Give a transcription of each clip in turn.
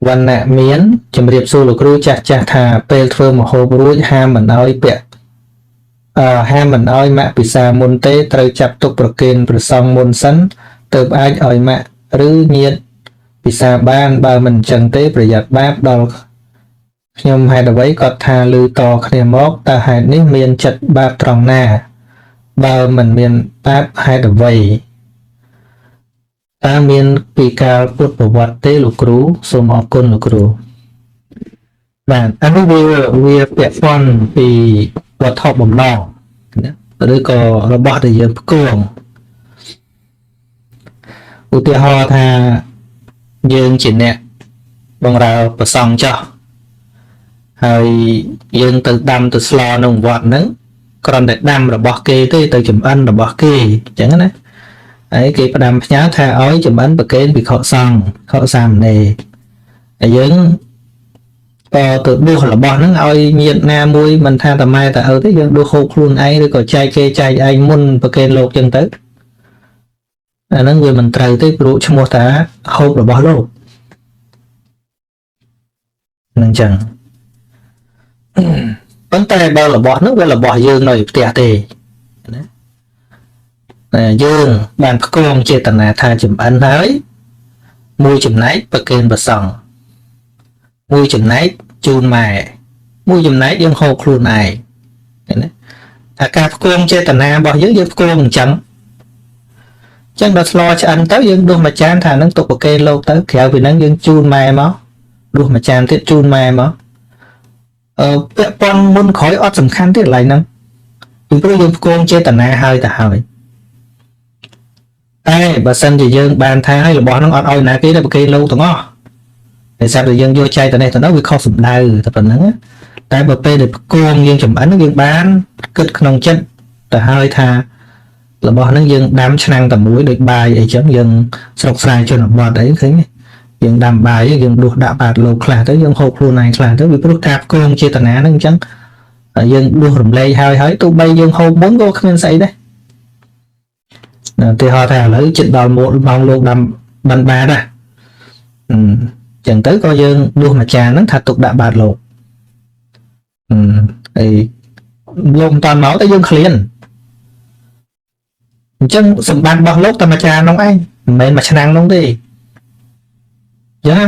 វណ្ណៈមានជំរាបសួរលោកគ្រូចាស់ចាស់ថាពេលធ្វើម្ហូបរួចហាមមិនឲ្យពាក់ហាមមិនឲ្យម៉ាក់ពិសាមុនទេត្រូវចាប់ទុកប្រគេនព្រះសង្ឃមុនសិនទើបអាចឲ្យម៉ាក់ឬញាតិពិសាបានបើមិនអញ្ចឹងទេប្រយ័ត្នបាបដល់ខ្ញុំហេតុអ្វីគាត់ថាឮតគ្នាមកតើហេតុនេះមានចិត្តបាបត្រង់ណាបើមិនមានបាបហេតុអ្វីតើមានពីកាលពុទ្ធប្រវត្តិទេលោកគ្រូសូមអរគុណលោកគ្រូបាទអានេះវាពាក់ព័ន្ធពីវត្ថុបំណងណាឬក៏របស់ដែលយើងផ្គងឧទាហរណ៍ថាយើងជាអ្នកបម្រើព្រះសង្ឃចោះហើយយើងទៅដាំទៅស្លក្នុងវត្តហ្នឹងគ្រាន់តែដាំរបស់គេទេទៅចម្អិនរបស់គេអញ្ចឹងណាហើយគេផ្ដាំផ្ញើថាឲ្យចម្អិនប្រគេនភិក្ខុសង្ឃភិក្ខុសាមណេរហើយយើងក៏ទៅដួសរបស់ហ្នឹងឲ្យញាតិណាមួយមិនថាតែម៉ែតែឪទេយើងដួសហូបខ្លួនឯងឬក៏ចែកគេចែកឯងមុនប្រគេនលោកចឹងទៅអាហ្នឹងវាមិនត្រូវទេព្រោះឈ្មោះថាហូបរបស់លោកហ្នឹងចឹងប៉ុន្តែបើរបស់ហ្នឹងវារបស់យើងនៅផ្ទះទេណាយើងបានផ្គងចេតនាថាចម្អិនហើយមួយចំណែកប្រគេនព្រះសង្ឃមួយចំណែកជូនម៉ែមួយចំណែកយើងហូបខ្លួនឯងឃើញទេថាការផ្គងចេតនារបស់យើងយើងផ្គងអញ្ចឹងដល់ស្លឆ្អិនទៅយើងដួសមួយចានថានឹងទុកប្រគេនលោកទៅក្រៅពីហ្នឹងយើងជូនម៉ែមកដួសមួយចានទៀតជូនម៉ែមកពាក់ព័ន្ធមុនក្រោយអត់សំខាន់ទេកន្លែងហ្នឹងពីព្រោះយើងផ្គងចេតនាហើយទៅហើយតែបើសិនជាយើងបានថាឲ្យរបស់ហ្នឹងអត់ឲ្យណាគេទេប្រគេនលោកទាំងអស់ដោយសារតែយើងយកចែកទៅនេះទៅនោះវាខុសសម្ដៅតែប៉ុណ្្នឹងតែបើពេលដែលផ្គងយើងចម្អិនយើងបានគិតក្នុងចិត្តទៅហើយថារបស់ហ្នឹងយើងដាំឆ្នាំងតែមួយដូចបាយអីចឹងយើងស្រុកស្រែជនបទអីឃើញយើងដាំបាយយើងដួសដាក់បាតលោកខ្លះទៅយើងហូបខ្លួនឯងខ្លះទៅវាព្រោះការផ្គងចេតនាហ្នឹងអញ្ចឹងយើងដួសរំលែកហើយហើយទោះបីយើងហូបមុនក៏គ្មានស្អីដែរឧទាហរណ៍ថាឥឡូវចិត្តដល់ម៉ោងលោកដាំបានបាតណាអញ្ចឹងទៅក៏យើងដួសមួយចានហ្នឹងថាទុកដាក់បាតលោកអីលោកមិនតាន់មកតែយើងឃ្លានអញ្ចឹងសម្បត្តិរបស់លោកតែមួយចាននោះឯងមិនមែនមួយឆ្នាំងនោះទេអញ្ចឹង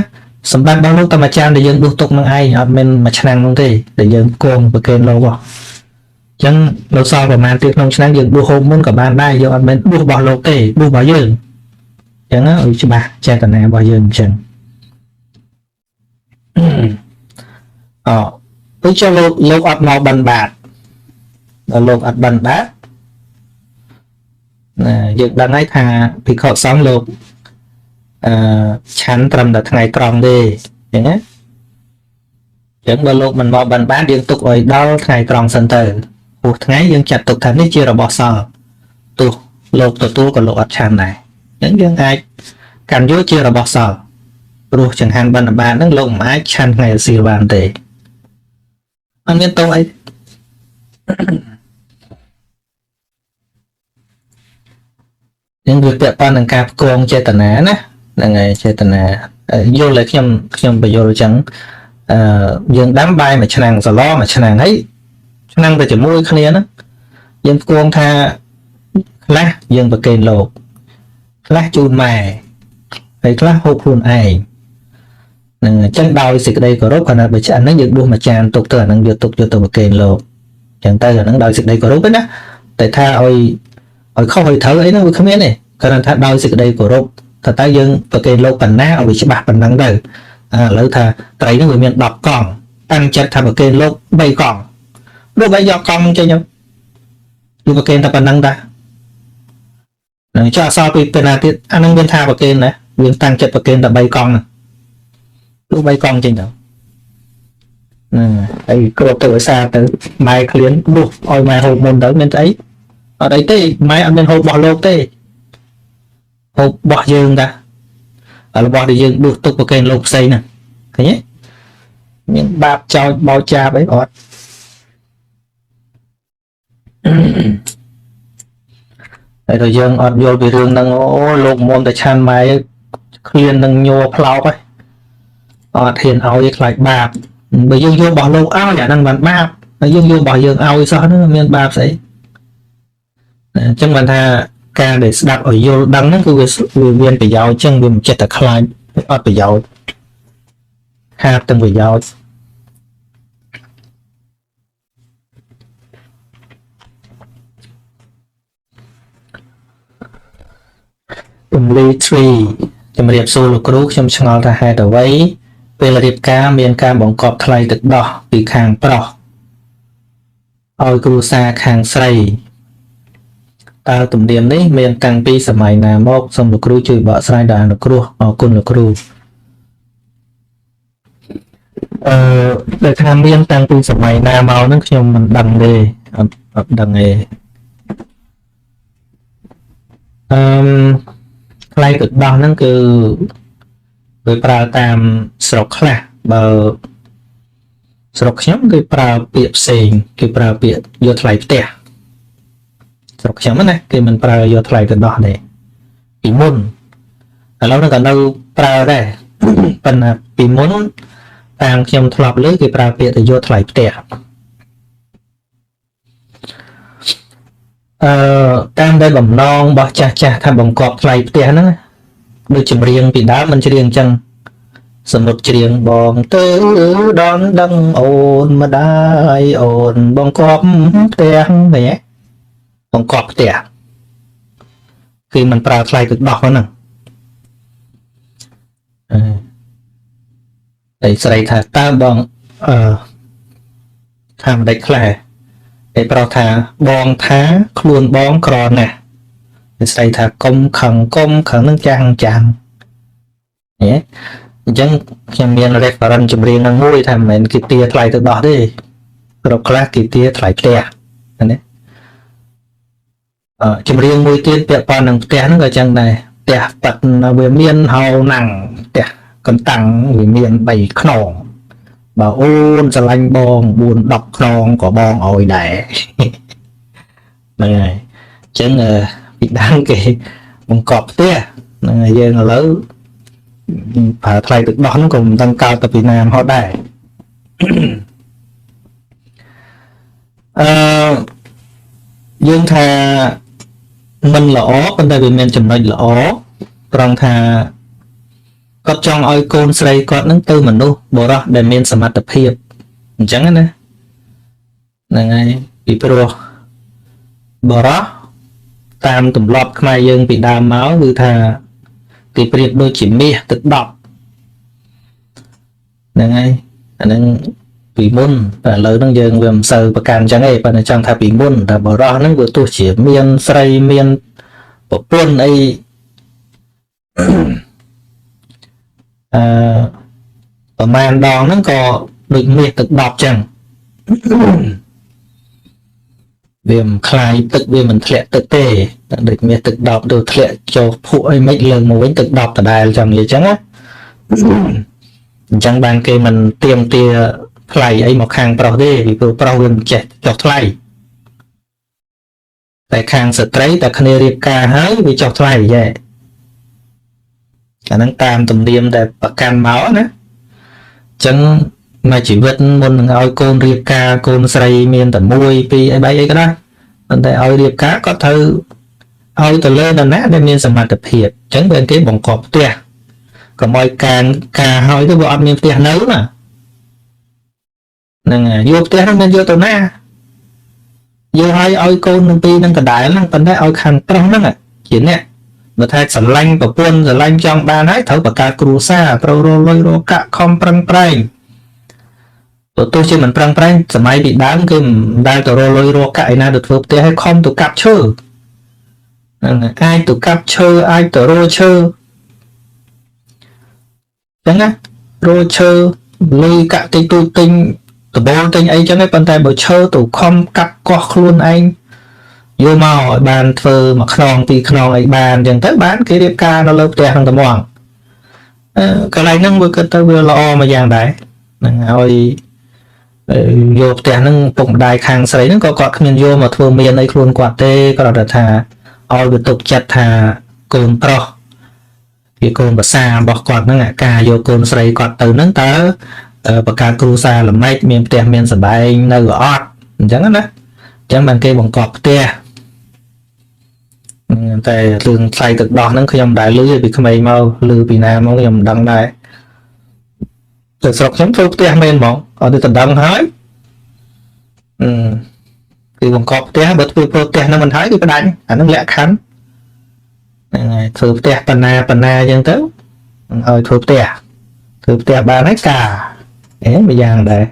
សម្បត្តិរបស់លោកតែមួយចានដែលយើងដួសទុកនឹងឯងអត់មែនមួយឆ្នាំងនោះទេដែលយើងគងប្រគេនលោកហ៎អញ្ចឹងនៅសល់ប្រហែលទៀតក្នុងឆ្នាំងយើងដួសហូបមុនក៏បានដែរយើងអត់មែនដួសរបស់លោកទេដួសរបស់យើងអញ្ចឹងឲ្យច្បាស់ចេតនារបស់យើងអញ្ចឹងអដូចចុះលោកអត់មកបិណ្ឌបាតដល់លោកអត់បិណ្ឌបាតណាយើងដឹងហើយថាភិក្ខុសង្ឃលោកឆាន់ត្រឹមតែថ្ងៃត្រង់ទេអញ្ចឹងណាអញ្ចឹងបើលោកមិនមកបិណ្ឌបាតយើងទុកឲ្យដល់ថ្ងៃត្រង់សិនទៅព្រោះថ្ងៃយើងចាត់ទុកថានេះជារបស់សល់ទោះលោកទទួលក៏លោកអត់ឆាន់ដែរអញ្ចឹងយើងអាចកាន់យកជារបស់សល់ព្រោះចង្ហាន់បិណ្ឌបាតហ្នឹងលោកមិនអាចឆាន់ថ្ងៃសៀលបានទេអត់មានទោសអីយើងវាពាក់ព័ន្ធនឹងការផ្គងចេតនាណាហ្នឹងហើយចេតនាយល់ឲ្យខ្ញុំបញ្យល់អញ្ចឹងយើងដាំបាយមួយឆ្នាំងសឡមួយឆ្នាំងហើយឆ្នាំងទៅជាមួយគ្នាហ្នឹងយើងផ្គងថាខ្លះយើងប្រគេនលោកខ្លះជូនម៉ែហើយខ្លះហូបខ្លួនឯងហ្នឹងអញ្ចឹងដោយសេចក្តីគោរពគ្រាន់តែបើឆ្អិនហ្នឹងយើងដួសមួយចានទុកទៅអាហ្នឹងយកទុកយកទៅប្រគេនលោកអញ្ចឹងទៅអាហ្នឹងដោយសេចក្តីគោរពណាតែថាឲ្យខុសឲ្យត្រូវអីហ្នឹងវាគ្មានទេគ្រាន់តែថាដោយសេចក្តីគោរពថាតើយើងប្រគេនលោកប៉ុណ្ណាឲ្យវាច្បាស់ប៉ុណ្ណឹងទៅឥឡូវថាត្រីហ្នឹងវាមាន10កង់តាំងចិត្តថាប្រគេនលោក3កង់លោកឲ្យយកកង់ចេញទៅលោកប្រគេនតែប៉ុណ្ណឹងតានឹងចុះអសល់ពីពេលណាទៀតអាហ្នឹងមានថាប្រគេនណាយើងតាំងចិត្តប្រគេនតែ3កង់ហ្នឹងលោក3កង់ចេញទៅហ្នឹងហើយគ្របទៅឧស្សាហ៍ទៅម៉ែឃ្លានដួសឲ្យម៉ែហូបមុនទៅមានស្អីអត់អីទេម៉ែអត់មានហូបរបស់លោកទេហូបរបស់យើងតារបស់ដែលយើងដួសទុកប្រគេនលោកផ្សេងហ្នឹងឃើញទេមានបាបចោចបោចាបអីអត់ហើយដល់យើងអត់យល់ពីរឿងហ្នឹងអូលោកមុំតែឆាន់ម៉ែឃ្លាននឹងញ័រផ្លោកហើយ អត់ហ៊ានឲ្យខ្លាចបាបបើយើងយករបស់លោកឲ្យអាហ្នឹងបានបាបហើយយើងយករបស់យើងឲ្យសោះហ្នឹងមានបាបស្អីអញ្ចឹងបានថាការដែលស្ដាប់ឲ្យយល់ដឹងហ្នឹងគឺវាមានប្រយោជន៍អញ្ចឹងវាមិនចេះតែខ្លាចអត់ប្រយោជន៍ខាតទាំងប្រយោជន៍ពំលី3ជំរាបសួរលោកគ្រូខ្ញុំឆ្ងល់ថាហេតុអ្វីពេលរៀបការមានការបង្កប់ថ្លៃទឹកដោះពីខាងប្រុសឲ្យគ្រួសារខាងស្រីតើទំនៀមនេះមានតាំងពីសម័យណាមកសូមលោកគ្រូជួយបកស្រាយដល់អនុគ្រោះអរគុណលោកគ្រូដែលថាមានតាំងពីសម័យណាមកហ្នឹងខ្ញុំមិនដឹងទេអត់ដឹងទេអឺថ្លៃទឹកដោះហ្នឹងគឺគេប្រើតាមស្រុកខ្លះបើស្រុកខ្ញុំគេប្រើពាក្យផ្សេងគេប្រើពាក្យយកថ្លៃផ្ទះស្រុកខ្ញុំណាគេមិនប្រើយកថ្លៃទឹកដោះទេពីមុនឥឡូវហ្នឹងក៏នៅប្រើដែរប៉ុន្តែពីមុនតាមខ្ញុំធ្លាប់លើគេប្រើពាក្យទៅយកថ្លៃផ្ទះតាមដែលបំណងរបស់ចាស់ចាស់ថាបង្កប់ថ្លៃផ្ទះហ្នឹងដូចចម្រៀងពីដើមមិនច្រៀងអញ្ចឹងសមុទ្រច្រៀងបងទៅដល់ដឹងអូនម្ដាយអូនបង្កប់ផ្ទះឃើញទេបង្កប់ផ្ទះគឺមិនប្រើថ្លៃទឹកដោះហ្នឹងតែស្រីថាតើបងថាមិនដេចខ្លះតែប្រុសថាបងថាខ្លួនបងក្រណាស់ស្រីថាកុំខឹងកុំខឹងនឹងចាំងចាំងណាអញ្ចឹងខ្ញុំមាន reference ចម្រៀងនឹងមួយថាមិនមែនគេទាថ្លៃទឹកដោះទេគ្រប់ខ្លះគេទាថ្លៃផ្ទះណាចម្រៀងមួយទៀតពាក់ព័ន្ធនឹងផ្ទះហ្នឹងក៏ចឹងដែរផ្ទះប៉ាត់វាមានហៅណាំងផ្ទះកន្តាំងវាមាន3ខ្នងបើអូនស្រឡាញ់បង4 10ខ្នងក៏បងឲ្យដែរហ្នឹងហើយអញ្ចឹងពីដើមគេបង្កប់ផ្ទះហ្នឹងហើយយើងឥឡូវប្រើថ្លៃទឹកដោះហ្នឹងក៏មិនដឹងកើតទៅពីណាមកដែរអឺយើងថាមិនល្អប៉ុន្តែវាមានចំណុចល្អត្រង់ថាគាត់ចង់ឲ្យកូនស្រីគាត់នឹងទៅមនុស្សបុរសដែលមានសមត្ថភាពអញ្ចឹងណាហ្នឹងហើយពីព្រោះបុរសតាមទម្លាប់ខ្មែរយើងពីដើមមកគឺថាគេប្រៀបដូចជាមាសទឹកដប់ហ្នឹងហើយអាហ្នឹងពីមុនតែឥឡូវហ្នឹងយើងវាមិនសូវប្រកាន់អញ្ចឹងទេប៉ុន្តែចង់ថាពីមុនតែបុរសហ្នឹងវាទោះជាមានស្រីមានប្រពន្ធអីប្រហែលដងហ្នឹងក៏ដូចមាសទឹកដប់ចឹងវាមិនคล้ายទឹកវាមិនធ្លាក់ទឹកទេដូចមាសទឹកដប់ទៅធ្លាក់ចូលភក់អីមិនលើមកវិញទឹកដប់ដដែលចឹងនិយាយចឹងណាអញ្ចឹងបានគេមិនទៀមទាថ្លៃអីមកខាងប្រុសទេពីព្រោះប្រុសវាមិនចេះចុះថ្លៃតែខាងស្ត្រីតែគ្នារៀបការហើយវាចុះថ្លៃយេអាហ្នឹងតាមទំនៀមដែលប្រកាន់មកណាអញ្ចឹងមួយជីវិតមុននឹងឲ្យកូនរៀបការកូនស្រីមានតែ1 2អី3អីក៏ដោយប៉ុន្តែឲ្យរៀបការក៏ត្រូវឲ្យទៅលើនរណាដែលមានសមត្ថភាពអញ្ចឹងបើគេបង្កប់ផ្ទះកុំឲ្យការហើយទៅវាអត់មានផ្ទះនៅណាហ្នឹងហើយយកផ្ទះហ្នឹងមិនយកទៅណាយកឲ្យឲ្យកូននឹងពីរនឹងដដែលហ្នឹងប៉ុន្តែឲ្យខាងប្រុសហ្នឹងជាអ្នកបើថាស្រឡាញ់ប្រពន្ធស្រឡាញ់ចង់បានហើយត្រូវបង្កើតគ្រួសារត្រូវរលុយរកកាក់ខំប្រឹងប្រែងបើទោះជាមិនប្រឹងប្រែងសម័យពីដើមគឺមិនដែលទៅរលុយរកកាក់ឯណាទៅធ្វើផ្ទះឲ្យខំទៅកាប់ឈើហ្នឹងអាចទៅកាប់ឈើអាចទៅរកឈើចឹងណារកឈើលុយកាក់តិចតួចទិញដបូលទិញអីចឹងឯងប៉ុន្តែបើឈើទៅខំកាប់កោះខ្លួនឯងយកមកឲ្យបានធ្វើមួយខ្នងពីរខ្នងអីបានចឹងទៅបានគេរៀបការនៅលើផ្ទះហ្នឹងតែហ្មងកន្លែងហ្នឹងវាគិតទៅវាល្អមួយយ៉ាងដែរហ្នឹងហើយយកផ្ទះហ្នឹងពុកម្ដាយខាងស្រីហ្នឹងក៏គាត់គ្មានយកមកធ្វើមានអីខ្លួនគាត់ទេគ្រាន់តែថាឲ្យវាទុកចិត្តថាកូនប្រុស ជាកូនប្រសារបស់គាត់ហ្នឹងអាការយកកូនស្រីគាត់ទៅហ្នឹងតើបង្កើតគ្រួសារល្មិចមានផ្ទះមានសម្បែងនៅអត់អញ្ចឹងណាអញ្ចឹងបានគេបង្កប់ផ្ទះតែរឿងថ្លៃទឹកដោះហ្នឹងខ្ញុំមិនដែលឮពីក្មេងមកឮពីណាមកខ្ញុំមិនដឹងដែរតែស្រុកខ្ញុំធ្វើផ្ទះមែនហ្មងអត់ទៅដឹងហើយអឺគឺបង្កប់ផ្ទះបើធ្វើផ្ទះហ្នឹងមិនហើយគឺផ្ដាច់អាហ្នឹងលក្ខខណ្ឌហ្នឹងហើយធ្វើផ្ទះបណ្ណាបណ្ណាអញ្ចឹងទៅឲ្យធ្វើផ្ទះធ្វើផ្ទះបានហើយការអេមួយយ៉ាងដែរ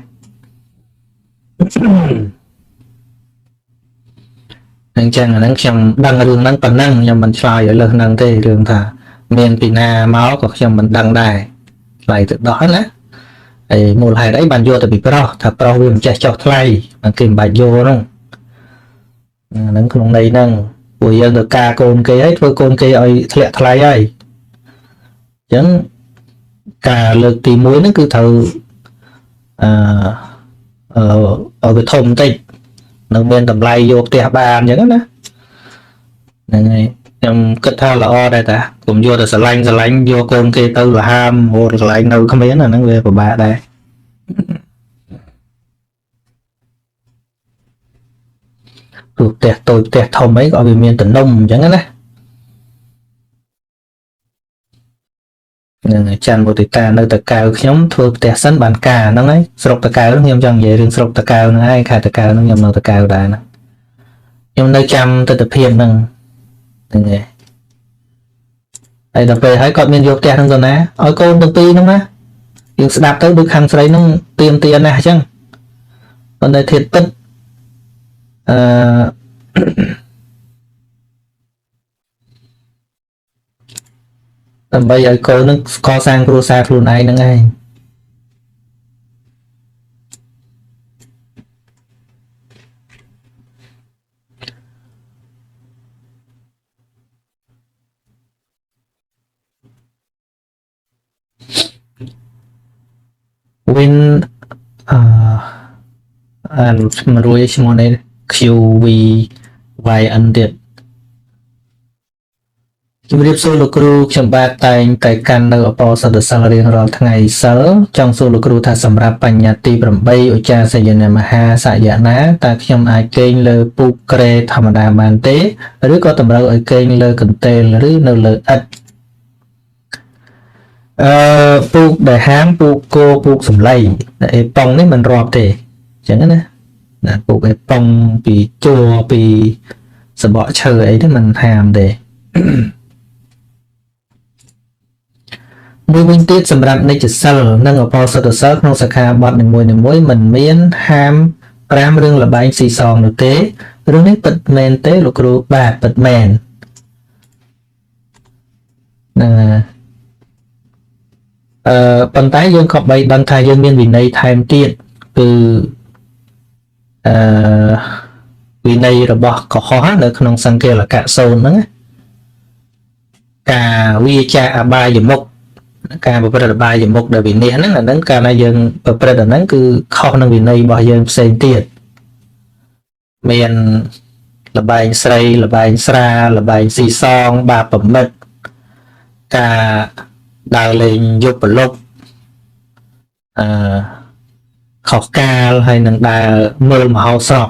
អញ្ចឹងអាហ្នឹងខ្ញុំដឹងរឿងហ្នឹងប៉ុណ្ណឹងខ្ញុំមិនឆ្លើយឲ្យលើសហ្នឹងទេរឿងថាមានពីណាមកក៏ខ្ញុំមិនដឹងដែរថ្លៃទឹកដោះណាហើយមូលហេតុអីបានយកទៅពីប្រុសថាប្រុសវាមិនចេះចុះថ្លៃបានគេមិនបាច់យកហ្នឹងហ្នឹងក្នុងន័យហ្នឹងពួកយើងទៅការកូនគេហើយធ្វើកូនគេឲ្យធ្លាក់ថ្លៃហើយអញ្ចឹងការលើកទី1ហ្នឹងគឺត្រូវអឺឲ្យវាធំបន្តិចនៅមានតម្លៃយកផ្ទះបានអញ្ចឹងណាហ្នឹងហើយខ្ញុំគិតថាល្អដែរតាកុំយកទៅស្រឡាញ់ស្រឡាញ់យកកូនគេទៅលហាមរកកន្លែងនៅគ្មានអាហ្នឹងវាពិបាកដែរព្រោះផ្ទះតូចផ្ទះធំអីក៏វាមានទំនំអញ្ចឹងណានឹងច័ន្ទបុតិតានៅតកៅខ្ញុំធ្វើផ្ទះសិនបានការហ្នឹងហើយស្រុកតកៅខ្ញុំចង់និយាយរឿងស្រុកតកៅហ្នឹងហើយខេត្តតកៅហ្នឹងខ្ញុំនៅតកៅដែរណាខ្ញុំនៅចាំទស្សនភាពហ្នឹងហ្នឹងហើយហើយដល់ពេលហើយគាត់មានយកផ្ទះហ្នឹងទៅណាឲ្យកូនទាំងពីរហ្នឹងណាយើងស្ដាប់ទៅដូចខាងស្រីហ្នឹងទៀមទាណាស់អញ្ចឹងប៉ុន្តែធាតុពិតអឺដើម្បីឲ្យកូននឹងកសាងគ្រួសារខ្លួនឯងហ្នឹងឯងវិញអឺអានមិនរួចឈ្មោះនេះ QVYN ទៀតជំរាបសួរលោកគ្រូខ្ញុំបាទតែងតែកាន់នៅអបសតសិលរៀងរាល់ថ្ងៃសិលចង់សួរលោកគ្រូថាសម្រាប់បញ្ញត្តិទី8ឧចាសយនមហាសយនាតើខ្ញុំអាចគេងលើពូកក្រែធម្មតាបានទេឬក៏តម្រូវឲ្យគេងលើកន្ទេលឬនៅលើឥដ្ឋអឺពូកដែលហាមពូកគោពូកសំឡីអេប៉ុងនេះមិនរាប់ទេអញ្ចឹងណាណាពូកអេប៉ុងពីជួរពីសបកឈើអីហ្នឹងមិនហាមទេមួយវិញទៀតសម្រាប់និច្ចសិលនិងអបោសុតសិលក្នុងសិក្ខាបទនីមួយៗមិនមានហាម5រឿងល្បែងស៊ីសងនោះទេរឿងនេះពិតមែនទេលោកគ្រូបាទពិតមែនណាប៉ុន្តែយើងក៏បីដឹងថាយើងមានវិន័យថែមទៀតគឺអឺវិន័យរបស់កុហកនៅក្នុងសង្កេលកៈសូន្យហ្នឹងការវាចាអបាយមុខការប្រព្រឹត្តអបាយមុខដែលវិនិច្ឆ័យហ្នឹងអាហ្នឹងកាលណាយើងប្រព្រឹត្តអាហ្នឹងគឺខុសនឹងវិន័យរបស់យើងផ្សេងទៀតមានល្បែងស្រីល្បែងស្រាល្បែងស៊ីសងបាបប្រមិតការដើរលេងយប់ប្រលប់អឺខុសកាលហើយនឹងដើរមើលមហោស្រព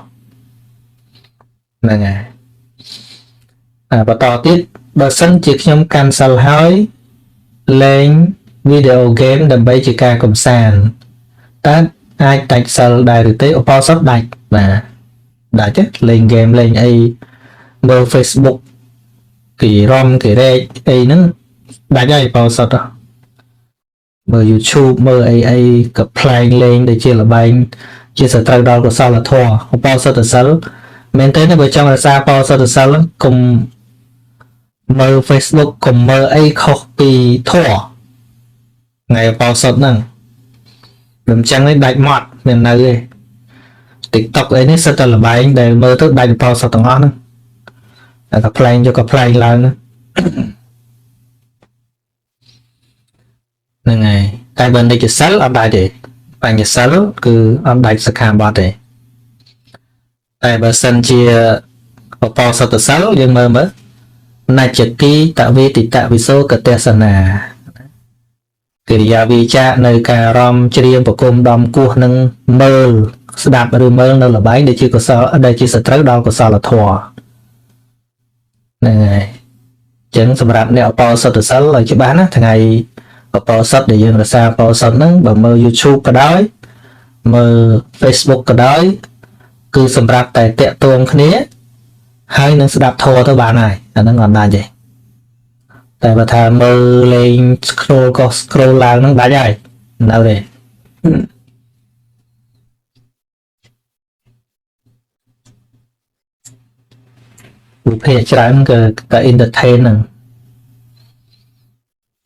ហ្នឹងហើយបន្តទៀតបើសិនជាខ្ញុំកាន់សិលហើយលេងវីដេអូហ្គេមដើម្បីជាការកំសាន្តតើអាចដាច់សិលដែរឬទេឧបោសថដាច់បាទដាច់ទេលេងហ្គេមលេងអីមើល Facebook គេរំគេរែកអីហ្នឹងដាច់ហើយឧបោសថមើល YouTube មើលអីអីក៏ប្លែងលេងដូចជាល្បែងជាសត្រូវដល់កុសលធម៌ឧបោសថសិលមែនទេបើចង់រក្សាឧបោសថសិលកុំមើល Facebook កុំមើលអីខុសពីធម៌ថ្ងៃឧបោសថហ្នឹងមិនចឹងទេដាច់ម៉ត់មាននៅទេ TikTok អីនេះសិតតែល្បែងដែលមើលទៅដាច់ឧបោសថទាំងអស់ហ្នឹងតែក៏ប្លែងយកក៏ប្លែងឡើងហ្នឹងហើយតែបើនិច្ចសិលអត់ដាច់ទេបញ្ញសិលគឺអត់ដាច់សិក្ខាបទទេតែបើសិនជាឧបោសថសិលយើងមើលមើល នច្ចគីតវេទិតវិសោកទេសនាកិរិយាវាចានៅការរំច្រៀងប្រគំដំគោះនឹងមើលស្ដាប់ឬមើលនៅលបែងដែលជាកុសលដែលជាសត្រូវដល់កុសលធម៌ហ្នឹងហើយអញ្ចឹងសម្រាប់អ្នកអបោសុទ្ធសិលឲ្យច្បាស់ណាថ្ងៃអបោសុទ្ធដែលយើងរក្សាអបោសុទ្ធហ្នឹងបើមើល YouTube ក៏ដោយមើល Facebook ក៏ដោយគឺសម្រាប់តែតាក់ទងគ្នាហើយនឹងស្ដាប់ធម៌ទៅបានហើយអាហ្នឹងអត់ដាច់ទេតែបើថាមើលលេង scroll ក៏ scroll ឡើងហ្នឹងដាច់ហើយនៅទេឧភាច្រើនគឺតែ entertain ហ្នឹង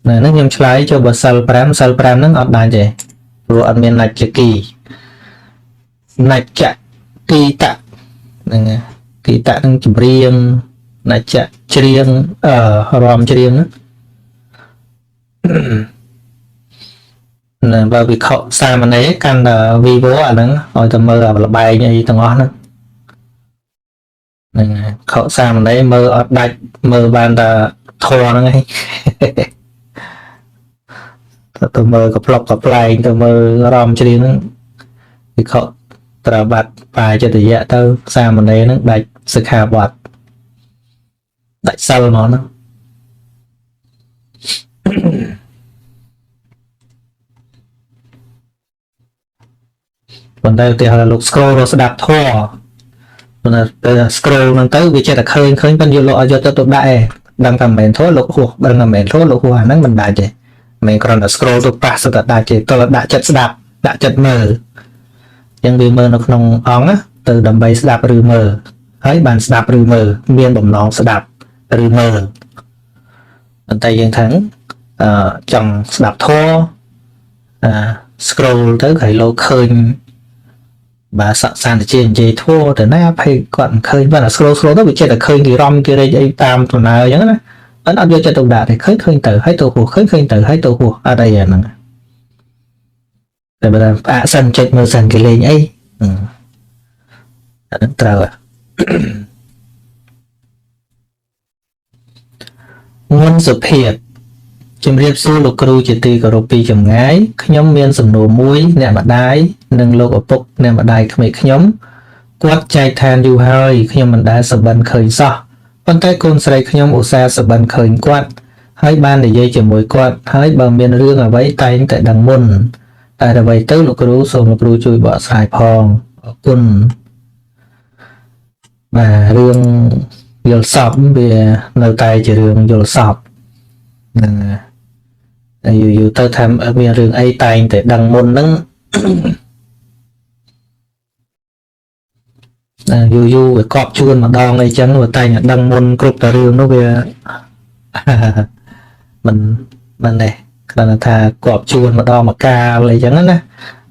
ណែហ្នឹងខ្ញុំឆ្លើយចូលបើសិល5សិល5ហ្នឹងអត់ដាច់ទេព្រោះអត់មាននច្ចគីនច្ចគីតៈហ្នឹងគីតៈហ្នឹងចម្រៀងនច្ចៈច្រៀងរំច្រៀងហ្នឹងណាបើវិខសាមណេរកាន់តែវីវអាហ្នឹងឲ្យតែមើលអាលបែងអីទាំងអស់ហ្នឹងហ្នឹងខសាមណេរមើលអត់ដាច់មើលបានតែធរហ្នឹងឯងទៅមើលកប្លុកកប្លែងទៅមើលរំច្រៀងហ្នឹងវិខត្រាបាត់បាយចិត្តយៈទៅសាមណេរហ្នឹងដាច់សិក្ខាបទដាច់សិលហ្មងហ្នឹងប៉ុន្តែឧទាហរណ៍លោក scroll រកស្ដាប់ធម៌ប៉ុន្តែពេល scroll ហ្នឹងទៅវាចេះតែឃើញប៉ុន្តែយកលោកឲ្យយកទៅទៅដាក់ឯងដឹងថាមិនមែនធម៌លោកហួសដឹងថាមិនមែនធម៌លោកហួសអាហ្នឹងមិនដាច់ទេមិនគ្រាន់តែ scroll ទៅប៉ះសុទ្ធតែដាច់ទេតើដាក់ចិត្តស្ដាប់ដាក់ចិត្តមើលអញ្ចឹងវាមើលនៅក្នុងអង្គណាទៅដើម្បីស្ដាប់ឬមើលហើយបានស្ដាប់ឬមើលមានបំណងស្ដាប់ឬមើលប៉ុន្តែយើងថាចង់ស្ដាប់ធម៌scroll ទៅហើយលោកឃើញបាទសសានជានិយាយធัวទៅណាភ័យគាត់មិនឃើញបាទ scroll ទៅវាចេះតែឃើញគេរំគេរែកអីតាមដំណើរអញ្ចឹងណាអត់យកចិត្តទុកដាក់ទេឃើញទៅហើយទៅហួសឃើញទៅហើយទៅហួសអត់អីអាហ្នឹងតែបើផ្អាកសិនចុចមើលសិនគេលេងអីអាហ្នឹងត្រូវមុនសុភាពជំរាបសួរលោកគ្រូជាទីគោរពពីចម្ងាយខ្ញុំមានសំណួរមួយអ្នកម្ដាយនិងលោកឪពុកអ្នកម្ដាយក្មេកខ្ញុំគាត់ចែកឋានយូរហើយខ្ញុំមិនដែលសបិនឃើញសោះប៉ុន្តែកូនស្រីខ្ញុំឧស្សាហ៍សបិនឃើញគាត់ហើយបាននិយាយជាមួយគាត់ហើយបើមានរឿងអ្វីតែងតែដឹងមុនតែអ្វីទៅលោកគ្រូសូមលោកគ្រូជួយបកស្រាយផងអរគុណបាទរឿងយល់សពវានៅតែជារឿងយល់សពហ្នឹងហើយយូរទៅថាមានរឿងអីតែងតែដឹងមុនហ្នឹងយូរវាកប់ជួនម្ដងអីចឹងវាតែងតែដឹងមុនគ្រប់តែរឿងនោះវាមិនទេគ្រាន់តែថាកប់ជួនម្ដងមួយកាលអីចឹងណា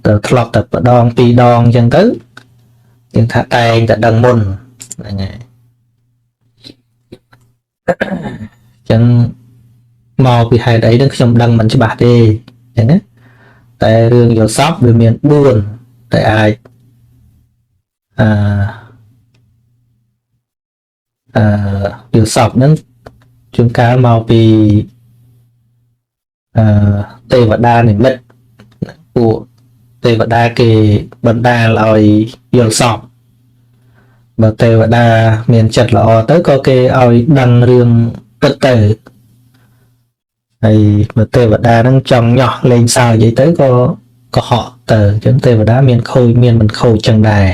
ទៅធ្លាប់តែម្ដងពីរដងចឹងទៅយើងថាតែងតែដឹងមុនហ្នឹងហើយចឹងមកពីហេតុអីហ្នឹងខ្ញុំដឹងមិនច្បាស់ទេចឹងណាតែរឿងយល់សពវាមាន4តែអាចយល់សពហ្នឹងជួនកាលមកពីទេវតានិមិត្តពួកទេវតាគេបណ្ដាលឲ្យយល់សពបើទេវតាមានចិត្តល្អទៅក៏គេឲ្យដឹងរឿងពិតទៅហើយបើទេវតាហ្នឹងចង់ញាស់លេងសើចអីទៅក៏កុហកទៅអញ្ចឹងទេវតាមានខូចមានមិនខូចចឹងដែរ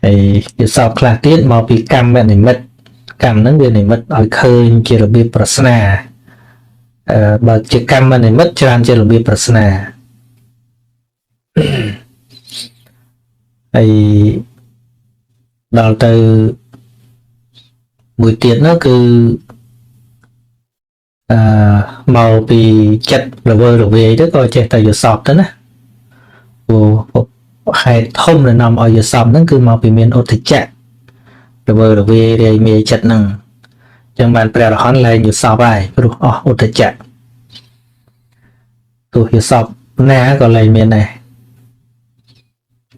ហើយយល់សពខ្លះទៀតមកពីកម្មនិមិត្តកម្មហ្នឹងវានិមិត្តឲ្យឃើញជារបៀបប្រស្នាបើជាកម្មនិមិត្តច្រើនជារបៀបប្រស្នាហើយដល់ទៅមួយទៀតនោះគឺមកពីចិត្តរវើរវាយទៅក៏ចេះតែយល់សពទៅណាព្រោះហេតុធំដែលនាំឲ្យយល់សពហ្នឹងគឺមកពីមានឧទ្ធចៈរវើរវាយរាយមាយចិត្តហ្នឹងចឹងបានព្រះអរហន្តលែងយល់សពហើយព្រោះអស់ឧទ្ធចៈទោះយល់សពណាក៏លែងមានដែរ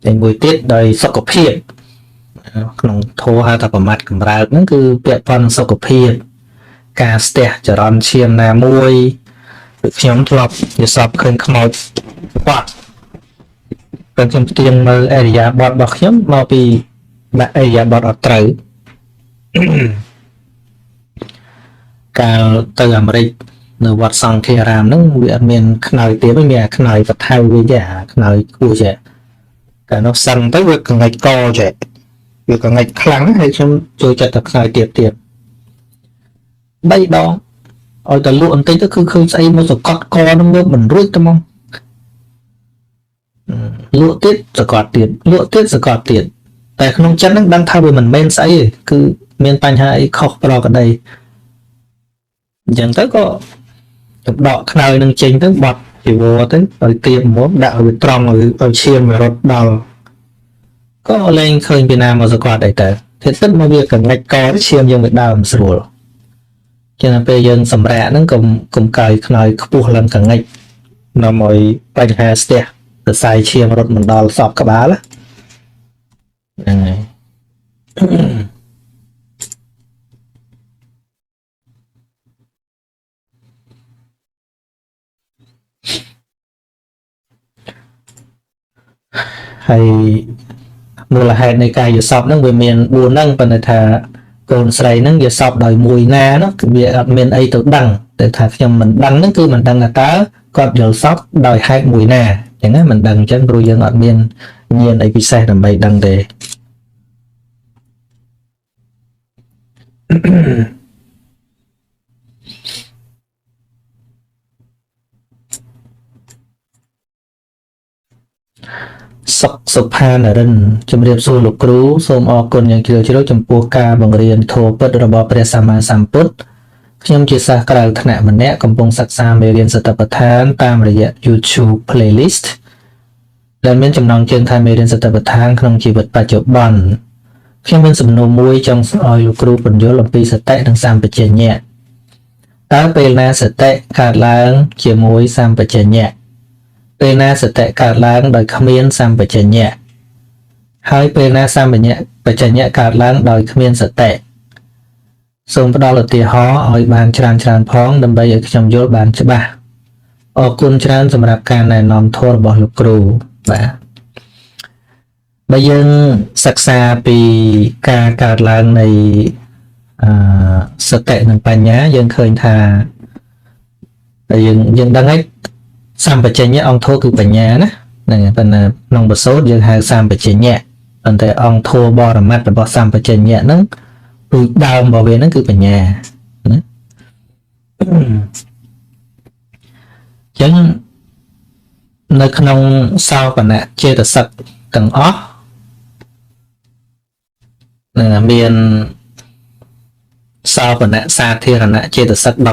តែមួយទៀតដោយសុខភាព ក្នុងធម៌ហៅថាប្រមាថកម្រើកហ្នឹងគឺពាក់ព័ន្ធនឹងសុខភាពការស្ទះចរន្តឈាមណាមួយដូចខ្ញុំធ្លាប់យល់សពឃើញខ្មោចបាត់ពេលខ្ញុំផ្ទៀងមើលអរិយាប័ត្ររបស់ខ្ញុំមកពីដាក់អរិយាប័ត្រអត់ត្រូវកាលទៅអាមេរិកនៅវត្តសង្ឃារាមហ្នឹងវាអត់មានខ្នើយទៀតទេមានអាខ្នើយបថៅវាទេអាខ្នើយគួរចេះកាលនោះសឹងទៅវាកង្កេចកចេះវាកង្កេចខ្លាំងហើយខ្ញុំចូលចិត្តតែខ្នើយទៀតទៀត3ដងឲ្យតែលក់បន្តិចទៅគឺឃើញស្អីមកសកត់កហ្នឹងងើបមិនរួចទៅហ្មងលក់ទៀតសកត់ទៀតលក់ទៀតសកត់ទៀតតែក្នុងចិត្តហ្នឹងដឹងថាវាមិនមែនស្អីទេគឺមានបញ្ហាអីខុសប្រក្រតីអញ្ចឹងទៅក៏ខ្ញុំដកខ្នើយនឹងចេញទៅបត់ជីវរទៅឲ្យទៀបមុំដាក់ឲ្យវាត្រង់ឲ្យឈាមវារត់ដល់ក៏លែងឃើញពីណាមកសកត់អីទៅធាតុពិតមកវាកង្កេចកឈាមយើងវាដើមស្រួលចឹងដល់ពេលយើងសម្រាកហ្នឹងកុំកើយខ្នើយខ្ពស់ឡើងកង្កេចនាំឲ្យបញ្ហាស្ទះសរសៃឈាមរត់មិនដល់សពក្បាលហ្នឹងហើយហើយមូលហេតុនៃការយល់សពហ្នឹងវាមាន4ហ្នឹងប៉ុន្តែថាកូនស្រីហ្នឹងយល់សពដោយមួយណានោះគឺវាអត់មានអីទៅដឹងតែថាខ្ញុំមិនដឹងហ្នឹងគឺមិនដឹងថាតើគាត់យល់សពដោយហេតុមួយណាអញ្ចឹងណាមិនដឹងអញ្ចឹងព្រោះយើងអត់មានញាណអីពិសេសដើម្បីដឹងទេសុខសុផានរិនជំរាបសួរលោកគ្រូសូមអរគុណយ៉ាងជ្រាលជ្រៅចំពោះការបង្រៀនធម៌ពិតរបស់ព្រះសម្មាសម្ពុទ្ធខ្ញុំជាសិស្សក្រៅថ្នាក់ម្នាក់កំពុងសិក្សាមេរៀនសតិប្បដ្ឋានតាមរយៈ YouTube playlist ដែលមានចំណងជើងថាមេរៀនសតិប្បដ្ឋានក្នុងជីវិតបច្ចុប្បន្នខ្ញុំមានសំណួរមួយចង់ឲ្យលោកគ្រូពន្យល់អំពីសតិនិងសម្បជញ្ញៈតើពេលណាសតិកើតឡើងជាមួយសម្បជញ្ញៈពេលណាសតិកើតឡើងដោយគ្មានសម្បជញ្ញៈហើយពេលណាសម្បជញ្ញៈកើតឡើងដោយគ្មានសតិសូមផ្ដល់ឧទាហរណ៍ឲ្យបានច្រើនច្រើនផងដើម្បីឲ្យខ្ញុំយល់បានច្បាស់អរគុណច្រើនសម្រាប់ការណែនាំធម៌របស់លោកគ្រូបាទបើយើងសិក្សាពីការកើតឡើងនៃសតិនិងបញ្ញាយើងឃើញថាយើងដឹងហើយសម្បជញ្ញៈអង្គធម៌គឺបញ្ញាណាហ្នឹងហើយប៉ុន្តែក្នុងបសូត្រយើងហៅសម្បជញ្ញៈប៉ុន្តែអង្គធម៌បរមត្តរបស់សម្បជញ្ញៈហ្នឹងគឺដើមរបស់វាហ្នឹងគឺបញ្ញាណាអញ្ចឹងនៅក្នុងសោបនៈចេតសិកទាំងអស់នឹងមានសោបនៈសាធារណៈចេតសិក19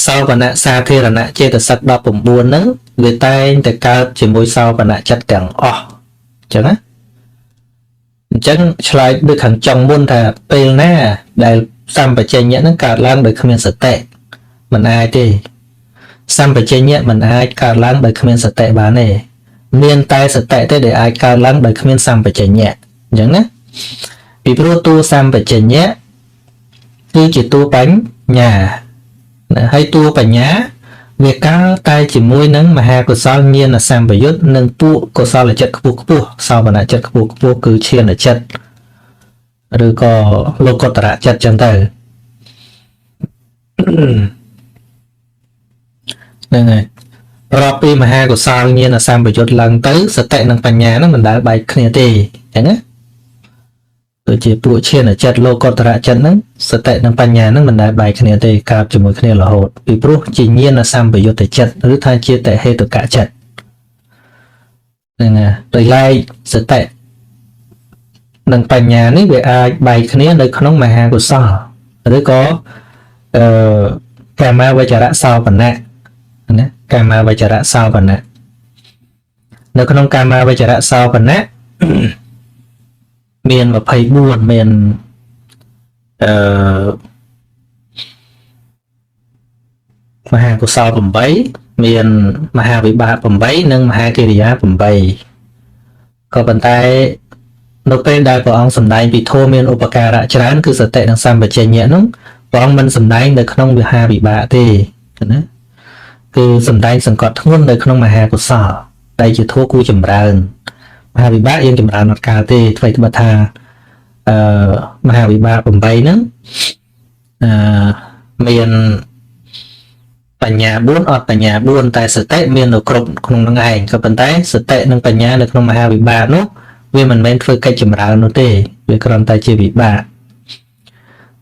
សោបនៈសាធារណៈចេតសិក19ហ្នឹងវាតែងតែកើតជាមួយសោបនៈចិត្តទាំងអស់អញ្ចឹងណាអញ្ចឹងឆ្លើយដូចខាងចុងមុនថាពេលណាដែលសម្បជញ្ញៈហ្នឹងកើតឡើងដោយគ្មានសតិមិនអាចទេសម្បជញ្ញៈមិនអាចកើតឡើងដោយគ្មានសតិបានទេមានតែសតិទេដែលអាចកើតឡើងដោយគ្មានសម្បជញ្ញៈអញ្ចឹងណាពីព្រោះតួសម្បជញ្ញៈគឺជាតួបញ្ញាណាហើយតួបញ្ញាវាកើតតែជាមួយនឹងមហាកុសលញាណសម្បយុទ្ធនិងពួកកុសលចិត្តខ្ពស់ខ្ពស់សោបនចិត្តខ្ពស់ខ្ពស់គឺឈានចិត្តឬក៏លោកុត្តរចិត្តចឹងទៅហ្នឹងហើយរាប់ពីមហាកុសលញាណសម្បយុទ្ធឡើងទៅសតិនិងបញ្ញាហ្នឹងមិនដែលបែកគ្នាទេអញ្ចឹងណាដូចជាពួកឈានចិត្តលោកុត្តរចិត្តហ្នឹងសតិនិងបញ្ញាហ្នឹងមិនដែលបែកគ្នាទេកើតជាមួយគ្នារហូតពីព្រោះជាញាណសម្បយុទ្ធចិត្តឬថាជាតហេតុកចិត្តហ្នឹងហើយដោយឡែកសតិនិងបញ្ញានេះវាអាចបែកគ្នានៅក្នុងមហាកុសលឬក៏កាមាវចរៈសោបនៈណាកាមាវចរៈសោបនៈនៅក្នុងកាមាវចរៈសោបនៈមាន24មានមហាកុសល8មានមហាវិបាក8និងមហាកិរិយា8ក៏ប៉ុន្តែ នៅពេលដែលព្រះអង្គសម្ដែងពីធម៌មានឧបការៈច្រើនគឺសតិនិងសម្បជញ្ញៈនោះព្រះអង្គមិនសម្ដែងនៅក្នុងវិហារវិបាកទេណាគឺសម្ដែងសង្កត់ធ្ងន់នៅក្នុងមហាកុសលដែលជាធម៌គួរចម្រើនមហាវិបាកយើងចម្រើនអត់កើតទេថ្មីត្បិតថាមហាវិបាក8ហ្នឹងមានបញ្ញា4អត់បញ្ញា4តែសតិមាននៅគ្រប់ក្នុងនឹងឯងក៏ប៉ុន្តែសតិនិងបញ្ញានៅក្នុងមហាវិបាកនោះវាមិនមែនធ្វើកិច្ចចម្រើននោះទេវាគ្រាន់តែជាវិបាក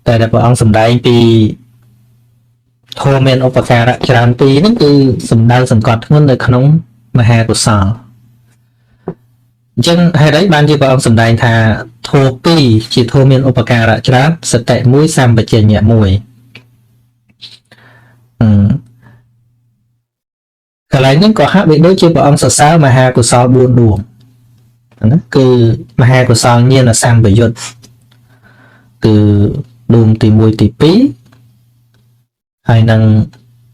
តែដែលព្រះអង្គសម្ដែងពីធម៌មានឧបការៈច្រើនពីរហ្នឹងគឺសំដៅសង្កត់ធ្ងន់នៅក្នុងមហាកុសលអញ្ចឹងហេតុអីបានជាព្រះអង្គសម្ដែងថាធម៌ពីរជាធម៌មានឧបការៈច្រើនសតិមួយសម្បជញ្ញៈមួយកន្លែងហ្នឹងក៏ហាក់បីដូចជាព្រះអង្គសរសើរមហាកុសល4ដួងណាគឺមហាកុសលញាណសម្បយុទ្ធគឺដួងទី1ទី2ហើយនឹង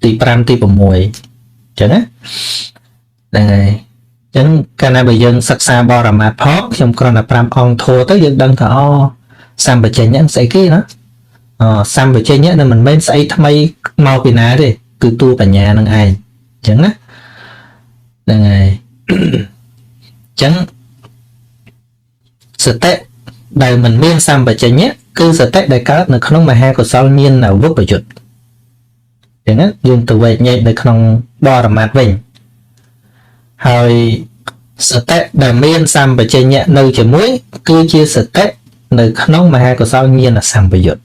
ទី5ទី6អញ្ចឹងណាហ្នឹងហើយអញ្ចឹងកាលណាបើយើងសិក្សាបរមត្ថផងខ្ញុំគ្រាន់តែ5អង្គធម៌ទៅយើងដឹងថាអូសម្បជញ្ញៈស្អីគេណាសម្បជញ្ញៈនឹងមិនមែនស្អីថ្មីមកពីណាទេគឺតួបញ្ញានឹងឯងអញ្ចឹងណាហ្នឹងហើយអញ្ចឹងសតិដែលមិនមានសម្បជញ្ញៈគឺសតិដែលកើតនៅក្នុងមហាកុសលញាណវិបយុទ្ធអញ្ចឹងយើងទៅវែកញែកនៅក្នុងបរមត្ថវិញហើយសតិដែលមានសម្បជញ្ញៈនៅជាមួយគឺជាសតិនៅក្នុងមហាកុសលញាណសម្បយុទ្ធ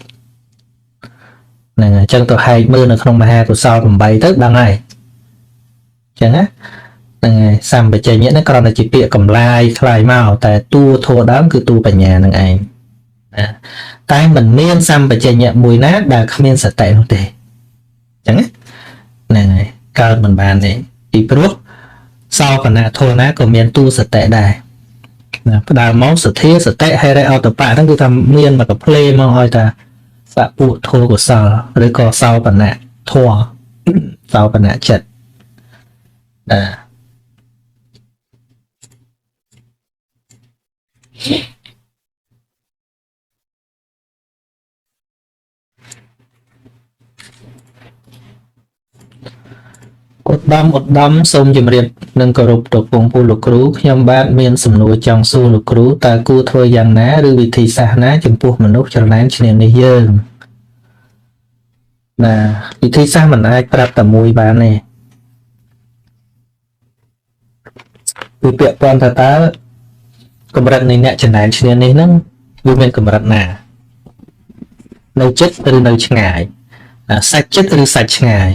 ហ្នឹងអញ្ចឹងទៅហែកមើលនៅក្នុងមហាកុសល8ទៅដឹងហើយអញ្ចឹងណាហ្នឹងហើយសម្បជញ្ញៈហ្នឹងគ្រាន់តែជាពាក្យកំឡាយคล้ายមកតែតួធម៌ដើមគឺតួបញ្ញានឹងឯងណាតែមិនមានសម្បជញ្ញៈមួយណាដែលគ្មានសតិនោះទេអញ្ចឹងណាហ្នឹងហើយកើតមិនបានទេពីព្រោះសោបនៈធម៌ណាក៏មានតួសតិដែរណាផ្ដើមមកសទ្ធាសតិហិរិអតបៈហ្នឹងគឺថាមានមកកាផ្លេមកឲ្យថាសពុធម៌កុសលឬក៏សោបនៈធម៌សោបនៈចិត្តណាឧត្តមសូមជម្រាបនិងគោរពទៅពងពូលោកគ្រូខ្ញុំបាទមានសំណួរចង់សួរលោកគ្រូតើគួរធ្វើយ៉ាងណាឬវិធីសាស្ត្រណាចំពោះមនុស្សច្រណែនឈ្នានីសយើងណាវិធីសាស្ត្រមិនអាចប្រាប់តែមួយបានទេគឺពាក់ព័ន្ធថាតើកម្រិតនៃអ្នកច្រណែនឈ្នានីសហ្នឹងវាមានកម្រិតណានៅចិត្តឬនៅឆ្ងាយសាច់ចិត្តឬសាច់ឆ្ងាយ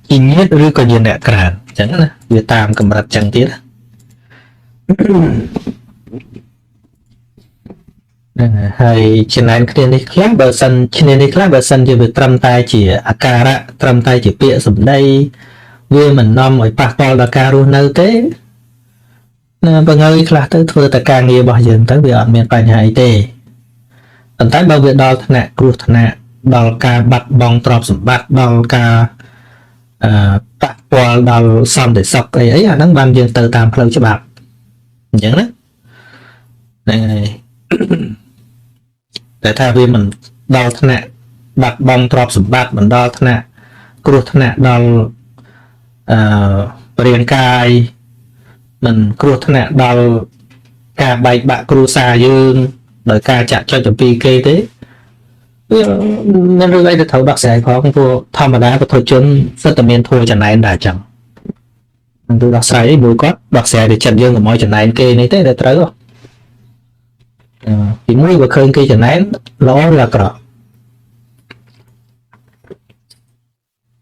ជាញាតិឬក៏ជាអ្នកក្រៅអញ្ចឹងណាវាតាមកម្រិតចឹងទៀតហ្នឹងហើយចំណែនគ្នានេះខ្លះបើសិនគ្នានេះខ្លះបើសិនជាវាត្រឹមតែជាអាការៈត្រឹមតែជាពាក្យសម្ដីវាមិននាំឲ្យប៉ះពាល់ដល់ការរស់នៅទេណាបើងើយខ្លះទៅធ្វើតែការងាររបស់យើងទៅវាអត់មានបញ្ហាអីទេប៉ុន្តែបើវាដល់ថ្នាក់គ្រោះថ្នាក់ដល់ការបាត់បង់ទ្រព្យសម្បត្តិដល់ការប៉ះពាល់ដល់សន្តិសុខអីអាហ្នឹងបានយើងទៅតាមផ្លូវច្បាប់អញ្ចឹងណាហ្នឹងហើយតែថាវាមិនដល់ថ្នាក់បាត់បង់ទ្រព្យសម្បត្តិមិនដល់ថ្នាក់គ្រោះថ្នាក់ដល់រាងកាយមិនគ្រោះថ្នាក់ដល់ការបែកបាក់គ្រួសារយើងដោយការចាក់ចុចអំពីគេទេវាមានរឿងអីទៅត្រូវដោះស្រាយផងព្រោះធម្មតាបុថុជនសិតតែមានធម៌ចំណែនដែរអញ្ចឹងមិនទៅដោះស្រាយអីមួយគាត់ដោះស្រាយទៅចិត្តយើងកុំឲ្យចំណែនគេនេះទេតែត្រូវទីមួយបើឃើញគេចំណែនល្អឬអាក្រក់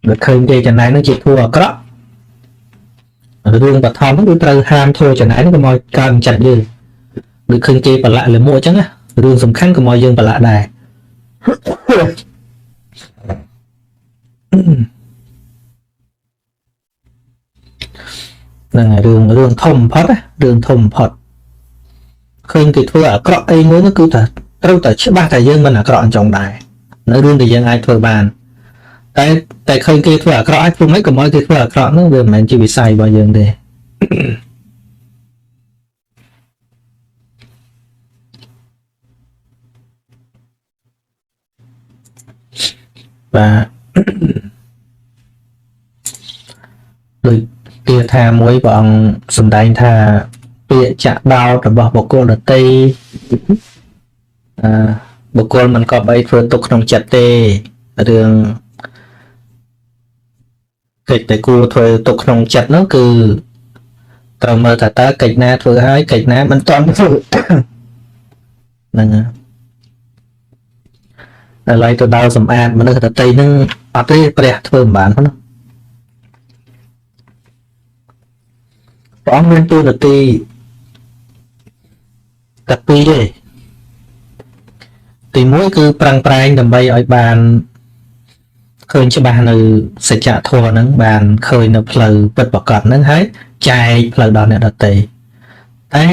បើឃើញគេចំណែននឹងជាធម៌អាក្រក់រឿងបឋមហ្នឹងគឺត្រូវហាមធម៌ចំណែនកុំឲ្យកើតចិត្តយើងដូចឃើញគេប្រឡាក់លមួកអញ្ចឹងណារឿងសំខាន់កុំឲ្យយើងប្រឡាក់ដែរហ្នឹងហើយរឿងធំបំផុតណារឿងធំបំផុតឃើញគេធ្វើអាក្រក់អីមួយនោះគឺថាត្រូវតែច្បាស់ថាយើងមិនអាក្រក់អញ្ចឹងដែរនៅរឿងដែលយើងអាចធ្វើបានតែឃើញគេធ្វើអាក្រក់ឲ្យធ្វើម៉េចកុំឲ្យគេធ្វើអាក្រក់នោះវាមិនមែនជាវិស័យរបស់យើងទេ បាទដូចគាថាមួយព្រះអង្គសម្ដែងថាពាក្យចាក់ដោតរបស់បុគ្គលដទៃអឺបុគ្គលមិនគប្បីធ្វើទុកក្នុងចិត្តទេរឿងកិច្ចដែលគួរធ្វើទុកក្នុងចិត្តនោះគឺត្រូវមើលថាតើកិច្ចណាធ្វើហើយកិច្ចណាមិនទាន់ធ្វើហ្នឹងហើយឡើយទៅដល់សម្អាតមនុស្សដទៃហ្នឹងអត់ទេព្រះធ្វើមិនបានផងព្រះអង្គមានតួនាទីតែពីរទេទីមួយគឺប្រឹងប្រែងដើម្បីឲ្យបានឃើញច្បាស់នៅសច្ចធម៌ហ្នឹងបានឃើញនៅផ្លូវពិតប្រាកដហ្នឹងហើយចែកផ្លូវដល់អ្នកដទៃតែ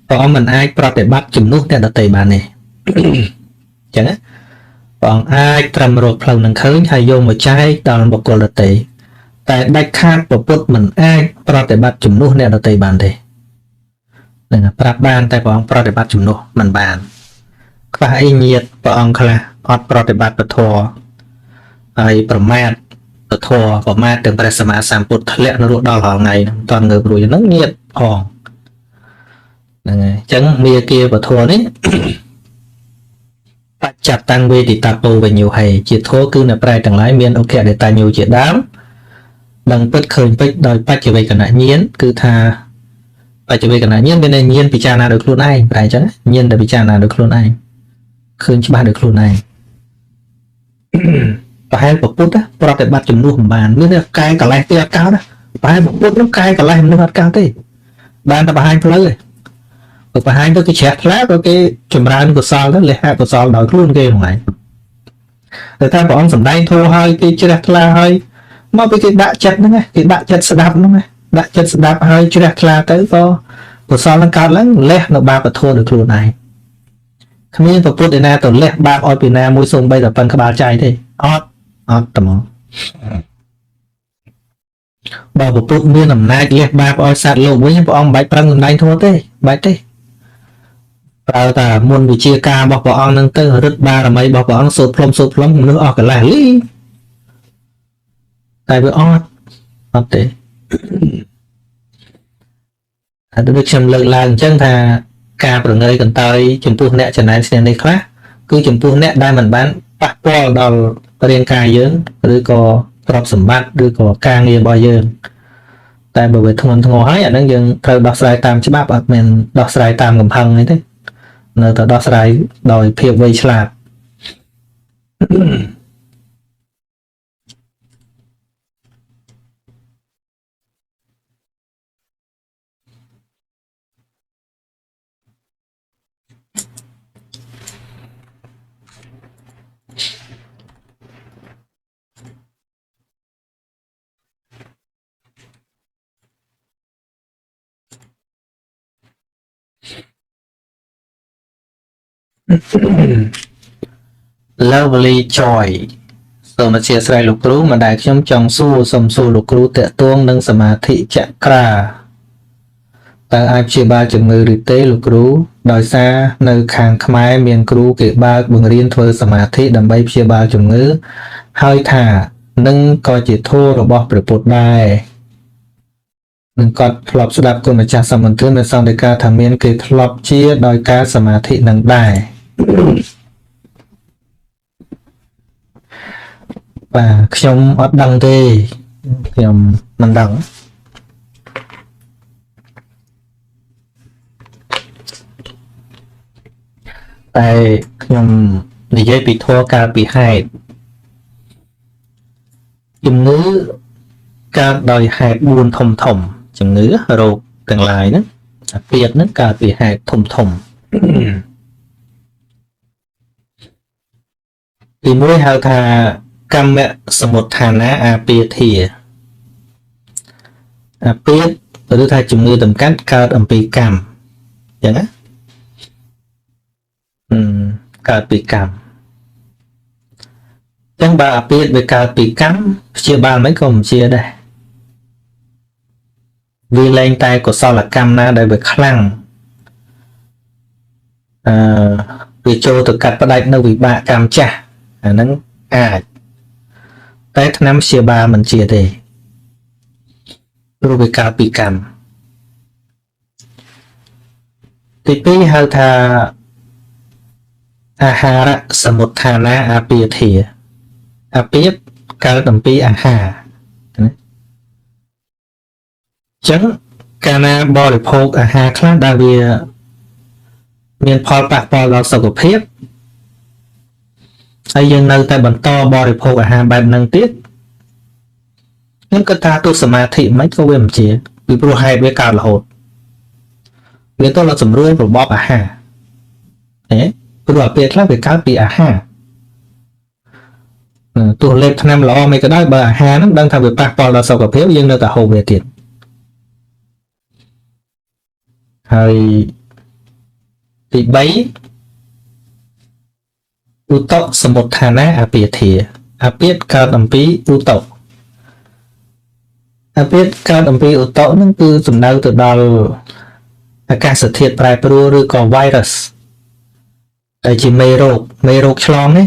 ព្រះអង្គមិនអាចប្រតិបត្តិជំនួសអ្នកដទៃបានទេអញ្ចឹងណាព្រះអង្គអាចត្រឹមរកផ្លូវនឹងឃើញហើយយកមកចែកដល់បុគ្គលដទៃតែដាច់ខាតពុទ្ធមិនអាចប្រតិបត្តិជំនួសអ្នកដទៃបានទេហ្នឹងប្រាប់បានតែព្រះអង្គប្រតិបត្តិជំនួសមិនបានខ្វះអីញាតព្រះអង្គខ្លះអត់ប្រតិបត្តិពធហើយប្រមាទពធប្រមាទទាំងព្រះសម្មាសម្ពុទ្ធធ្លាក់នរកដល់រាល់ថ្ងៃហ្នឹងមិនតាន់ងើបរួចហ្នឹងញាតផងហ្នឹងហើយអញ្ចឹងមាគាពធនេះបច្ចតាំងវេទិតាពោវិញ្ញូហេជាធម៌គឺនៅប្រែទាំងឡាយមានអូខដេតាញូជាដើមដឹងពិតឃើញពិតដោយបច្ចវេកណញ្ញាណគឺថាបច្ចវេកណញ្ញាណមានន័យញាណពិចារណាដោយខ្លួនឯងប្រែអញ្ចឹងញាណដែលពិចារណាដោយខ្លួនឯងឃើញច្បាស់ដោយខ្លួនឯងប្រហែលពុទ្ធប្រតិបត្តិជំនួសមិនបានមានតែកែកលេសទេអត់កើតណាប្រហែលពុទ្ធនោះកែកលេសមនុស្សអត់កើតទេបានតែបង្ហាញផ្លូវឯងបើបង្ហាញទៅគេជ្រះថ្លាក៏គេចម្រើនកុសលទៅលះកុសលដោយខ្លួនគេហ្នឹងឯងតែថាព្រះអង្គសម្ដែងធម៌ហើយគេជ្រះថ្លាហើយមកពីគេដាក់ចិត្តហ្នឹងគេដាក់ចិត្តស្ដាប់ហ្នឹងដាក់ចិត្តស្ដាប់ហើយជ្រះថ្លាទៅក៏កុសលនឹងកើតឡើងលះនៅបាបធម៌ដោយខ្លួនឯងគ្មានពុទ្ធឯណាទៅលះបាបឲ្យពីណាមួយសូម្បីតែប៉ិនក្បាលចៃទេអត់អត់ត្មងបើពុទ្ធមានអំណាចលះបាបឲ្យសត្វលោកវិញព្រះអង្គមិនបាច់ប្រឹងសម្ដែងធម៌ទេបាច់ទេប្រើតែមុនវិជាការរបស់ព្រះអង្គនឹងទៅរិទ្ធបារមីរបស់ព្រះអង្គសូត្រផ្លុំសូត្រផ្លុំមនុស្សអស់កន្លះលីតែវាអត់អត់ទេហើយដូចខ្ញុំលើកឡើងអញ្ចឹងថាការប្រងើយកន្តើយចំពោះអ្នកចំណែនស្នេហ៍នេះខ្លះគឺចំពោះអ្នកដែលមិនបានប៉ះពាល់ដល់រាងកាយយើងឬក៏ទ្រព្យសម្បត្តិឬក៏ការងាររបស់យើងតែបើវាធ្ងន់ធ្ងរហើយអាហ្នឹងយើងត្រូវដោះស្រាយតាមច្បាប់អត់មែនដោះស្រាយតាមកំហឹងអីទេនៅតែដោះស្រាយដោយភាពវៃឆ្លាត Lovely Joy សូមអធិស្ឋានលោកគ្រូមិនដែលខ្ញុំចង់សួរសូមសួរលោកគ្រូតាក់ទងនឹងសមាធិចក្រាតើអាចព្យាបាលជំងឺឬទេលោកគ្រូដោយសារនៅខាងខ្មែរមានគ្រូគេបើកបង្រៀនធ្វើសមាធិដើម្បីព្យាបាលជំងឺហើយថានឹងក៏ជាធម៌របស់ព្រះពុទ្ធដែរនឹងគាត់ធ្លាប់ស្ដាប់គុណម្ចាស់សមន្តឿននៅសន្តិកាថាមានគេធ្លាប់ជាដោយការសមាធិនឹងដែរបាទខ្ញុំអត់ដឹងទេខ្ញុំមិនដឹងតែខ្ញុំនិយាយពីធម៌កាលពីហេតុជំងឺកើតដោយហេតុ4ធំធំជំងឺរោគទាំងឡាយហ្នឹងអាពាធហ្នឹងកើតពីហេតុធំធំទីមួយហៅថាកម្មសមុទ្ឋានាអាពាធាអាពាធឬថាជំងឺតម្កាត់កើតអំពីកម្មអញ្ចឹងណាកើតពីកម្មអញ្ចឹងបើអាពាធវាកើតពីកម្មព្យាបាលមិនក៏មិនជាដែរវាលែងតែកុសលកម្មណាដែលវាខ្លាំងអឺវាចូលទៅកាត់ផ្ដាច់នៅវិបាកកម្មចាស់អាហ្នឹងអាច តែថ្នាំព្យាបាលមិនជាទេព្រោះវាកើតពីកម្មទី2ហៅថាអាហារសមុទ្ឋានាអាពាធិអាពាធកើតអំពីអាហារណាចឹងកាលណាបរិភោគអាហារខ្លះដែលវាមានផលប៉ះពាល់ដល់សុខភាពហើយយើងនៅតែបន្តបរិភោគអាហារបែបហ្នឹងទៀតខ្ញុំគិតថាទោះសមាធិមិនក៏វាមិនជាពីព្រោះហេតុវាកើតរហូតវាទៅដល់សម្រួលរបបអាហារហេព្រោះអាពេលខ្លះវាកើតពីអាហារទោះលេបថ្នាំល្អមិនក៏ដោយបើអាហារហ្នឹងដឹងថាវាប៉ះពាល់ដល់សុខភាពយើងនៅតែហូបវាទៀតហើយទី3ឧតុសមុទ្ឋានាអាពាធិអាពាធកើតអំពីឧតុអាពាធកើតអំពីឧតុហ្នឹងគឺសំដៅទៅដល់អាកាសធាតុប្រែប្រួលឬក៏ virus ដែលជាមេរោគមេរោគឆ្លងនេះ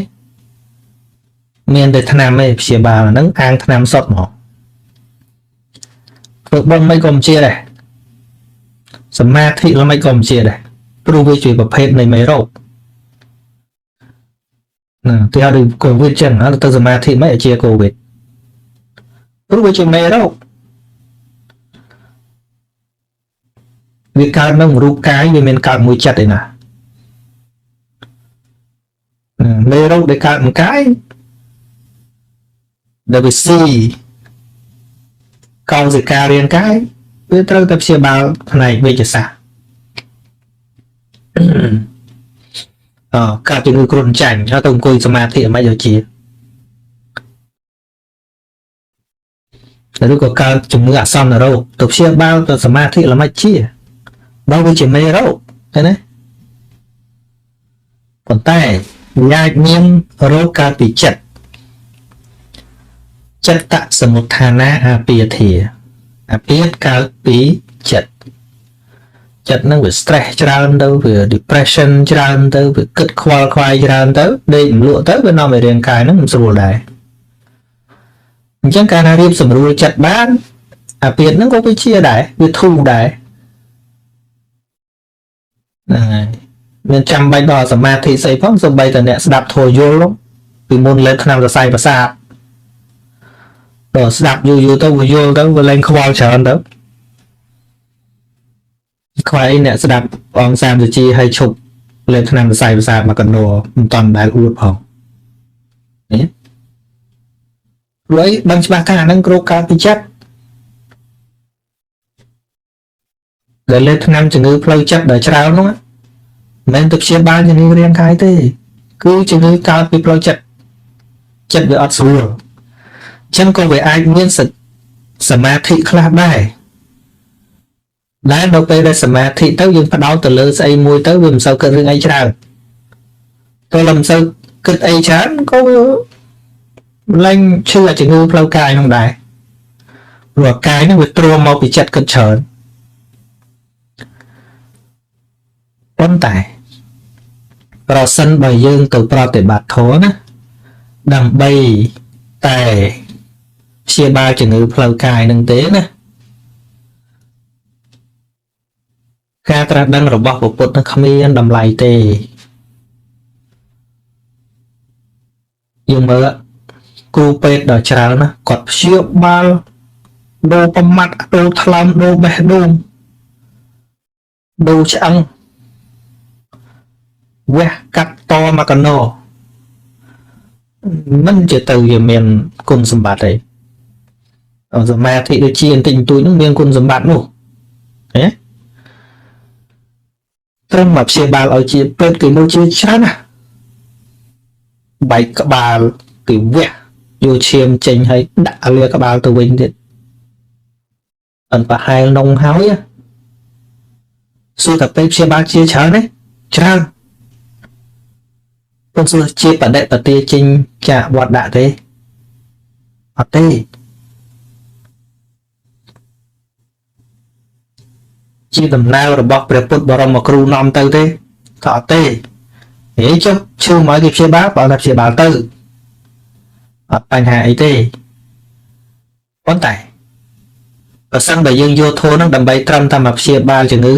មានតែថ្នាំឯងព្យាបាលហ្នឹងអាងថ្នាំសុទ្ធមកធ្វើបុណ្យមិនក៏មិនជាដែរសមាធិល្មិចក៏មិនជាដែរព្រោះវាជាប្រភេទនៃមេរោគណាទីហៅដូចកូវីដចឹងទៅសមាធិមិនឲ្យជាកូវីដព្រោះវាជាមេរោគវាកើតក្នុងរូបកាយវាមានកើតមួយចិត្តឯណាមេរោគដែលកើតក្នុងកាយដែលវាស៊ីកោសិការាងកាយវាត្រូវតែព្យាបាលផ្នែកវេជ្ជសាស្ត្រកើតជំងឺគ្រុនចាញ់ហើយទៅអង្គុយសមាធិមិនឲ្យជាឬក៏កើតជំងឺអាសន្នរោគទៅព្យាបាលទៅសមាធិល្មិចជាបើវាជាមេរោគឃើញទេប៉ុន្តែវាអាចមានរោគកើតពីចិត្តចិត្តសមុទ្ឋានាអាពាធិអាពាធកើតពីចិត្តចិត្តនឹងវា stress ច្រើនទៅវា depression ច្រើនទៅវាគិតខ្វល់ខ្វាយច្រើនទៅដេកមិនលក់ទៅវានាំឲ្យរាងកាយនឹងមិនស្រួលដែរអញ្ចឹងកាលណារៀបសម្រួលចិត្តបានអាពាធហ្នឹងក៏វាជាដែរវាធូរដែរហ្នឹងហើយមានចាំបាច់ដល់សមាធិស្អីផងសូម្បីតែអ្នកស្ដាប់ធម៌យល់ពីមុនលេបថ្នាំសរសៃប្រសាទដល់ស្ដាប់យូរយូរទៅវាយល់ទៅវាលែងខ្វល់ច្រើនទៅខ្វែងអ្នកស្ដាប់អង្គសាមសុជីឲ្យឈប់លេបថ្នាំសរសៃប្រសាទមកកណ្ដោមិនតាន់ដែលអួតផងនេះព្រោះអីដឹងច្បាស់ថាអាហ្នឹងគ្រោះកើតពីចិត្តដែលលេបថ្នាំជំងឺផ្លូវចិត្តដែលច្រើននោះមិនមែនទៅព្យាបាលជំងឺរាងកាយទេគឺជំងឺកើតពីផ្លូវចិត្តចិត្តវាអត់ស្រួលអញ្ចឹងក៏វាអាចមានសមាធិខ្លះដែរដែលនៅពេលដែលសមាធិទៅយើងផ្ដោតទៅលើស្អីមួយទៅវាមិនសូវគិតរឿងអីច្រើនទៅមិនសូវគិតអីច្រើនក៏វាលែងឈឺជំងឺផ្លូវកាយនោះដែរព្រោះកាយហ្នឹងវាទ្រាំមកពីចិត្តគិតច្រើនប៉ុន្តែប្រសិនបើយើងទៅប្រតិបត្តិធម៌ណាដើម្បីតែព្យាបាលជំងឺផ្លូវកាយនឹងទេណាការត្រាស់ដឹងរបស់ពុទ្ធនឹងគ្មានតម្លៃទេយើងមើលគ្រូពេទ្យដ៏ច្រើនណាគាត់ព្យាបាលដូរប្រមាត់ដូរថ្លើមដូរបេះដូងដូរឆ្អឹងវះកាត់តមកកណោមិនជាទៅវាមានគុណសម្បត្តិទេសមាធិដូចជាបន្តិចបន្តួចនោះមានគុណសម្បត្តិនោះហេត្រឹមមកព្យាបាលឲ្យជាពេទ្យគេមកជាច្រើនណាបែកក្បាលគេវះយកឈាមចេញឲ្យដាក់លាក្បាលទៅវិញទៀតអនប្រហែលនងហើយសួរតែពេទ្យព្យាបាលជាច្រើនទេច្រើនប៉ុន្តែជាបដិបទាចេញចាកវត្តដាក់ទេអត់ទេជាដំណើររបស់ព្រះពុទ្ធបរមគ្រូនាំទៅទេក៏អត់ទេហេចុះឈឺមកគេព្យាបាលបើថាព្យាបាលទៅ អត់បញ្ហាអីទេប៉ុន្តែបើសិនបើយើងយកធម៌ហ្នឹងដើម្បីត្រឹមតែមកព្យាបាលជំងឺ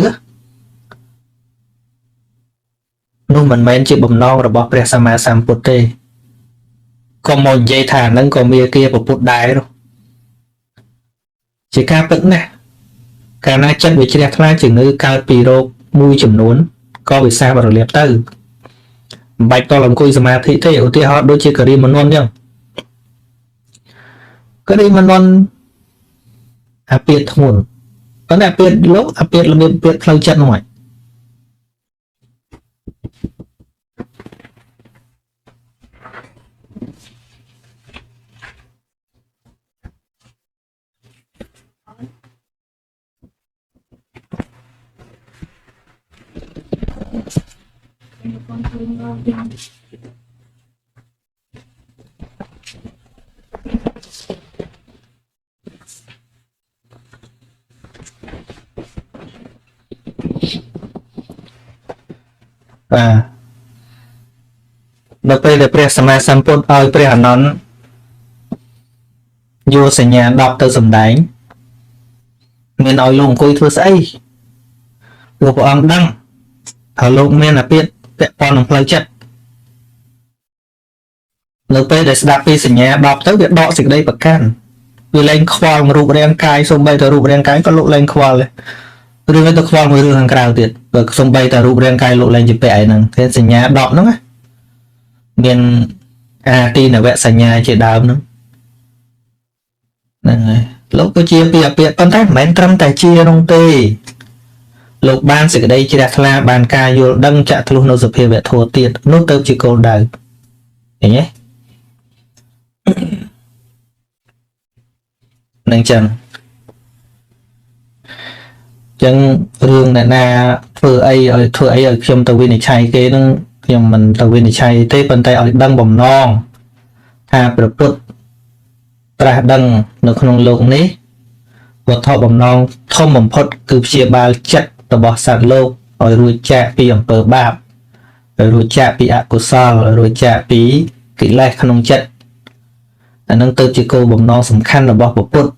នោះមិនមែនជាបំណងរបស់ព្រះសម្មាសម្ពុទ្ធទេកុំមកនិយាយថាហ្នឹងក៏មានគាពុទ្ធដែរនោះជាការពិតណាស់កាលណាចិត្តវាជ្រះថ្លាជំងឺកើតពីរោគមួយចំនួនក៏វាសាបរលាបទៅមិនបាច់តអង្គុយសមាធិទេឧទាហរណ៍ដូចជាករិមនន់អញ្ចឹងករិមនន់អាពាធធ្ងន់ប៉ុន្តែអាពាធលោកអាពាធរបៀបពាធផ្លូវចិត្តហ្នឹងហើយបាទដល់ពេលដែលព្រះសម្មាសម្ពុទ្ធឲ្យព្រះអានន្ទយកសញ្ញា10ទៅសម្ដែងមានឲ្យលោកអង្គុយធ្វើស្អីលោកព្រះអង្គដឹងថាលោកមានអាពាធពាក់ព័ន្ធនឹងផ្លូវចិត្តនៅពេលដែលស្ដាប់ពីសញ្ញា10ទៅវាដកសេចក្តីប្រកាន់វាលែងខ្វល់រូបរាងកាយសូម្បីតែរូបរាងកាយក៏លោកលែងខ្វល់ដែររឿងទៅខ្វល់មួយរឿងខាងក្រៅទៀតបើសំបីតែរូបរាងកាយលោកលែងជាពាក់ឯហ្នឹងគេសញ្ញា10ហ្នឹងណាមានអាទីនវសញ្ញាជាដើមហ្នឹងហ្នឹងហើយលោកក៏ជាពីអាពាធប៉ុន្តែមិនមែនត្រឹមតែជានោះទេលោកបានសេចក្តីជ្រះថ្លាបានការយល់ដឹងចាក់ធ្លុះនៅសភាវៈធម៌ទៀតនោះទៅជាគោលដៅឃើញទេនឹងចឹងចឹងរឿងអ្នកណាធ្វើអីឲ្យធ្វើអីឲ្យខ្ញុំទៅវិនិច្ឆ័យគេហ្នឹងខ្ញុំមិនទៅវិនិច្ឆ័យទេប៉ុន្តែឲ្យដឹងបំណងថាព្រះពុទ្ធត្រាស់ដឹងនៅក្នុងលោកនេះវត្ថុបំណងធំបំផុតគឺព្យាបាលចិត្តរបស់សត្វលោកឲ្យរួចចាកពីអំពើបាបឲ្យរួចចាកពីអកុសលឲ្យរួចចាកពីកិលេសក្នុងចិត្តអានឹងទៅជាគោលបំណងសំខាន់របស់ព្រះពុទ្ធ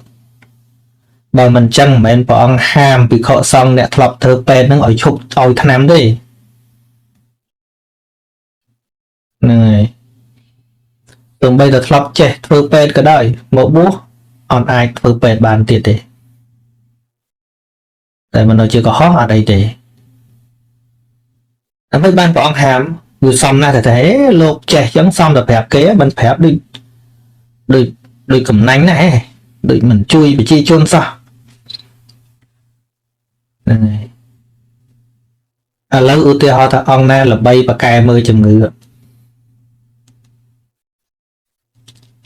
បើមិនចឹងមិនមែនព្រះអង្គហាមភិក្ខុសង្ឃអ្នកធ្លាប់ធ្វើពេទ្យហ្នឹងឲ្យឈប់ឲ្យថ្នាំទេហ្នឹងហើយទោះបីតែធ្លាប់ចេះធ្វើពេទ្យក៏ដោយមកបួសអត់អាចធ្វើពេទ្យបានទៀតទេតែមិនដូចជាកុហកអត់អីទេតែមិនបានព្រះអង្គហាមវាសមណាស់តែលោកចេះចឹងសមតែប្រាប់គេមិនប្រាប់ដូចដូចដូចកំណាញ់ណាស់ដូចមិនជួយប្រជាជនសោះហ្នឹងហើយឥឡូវឧទាហរណ៍ថាអង្គណាល្បីប្រកែមើលជំងឺ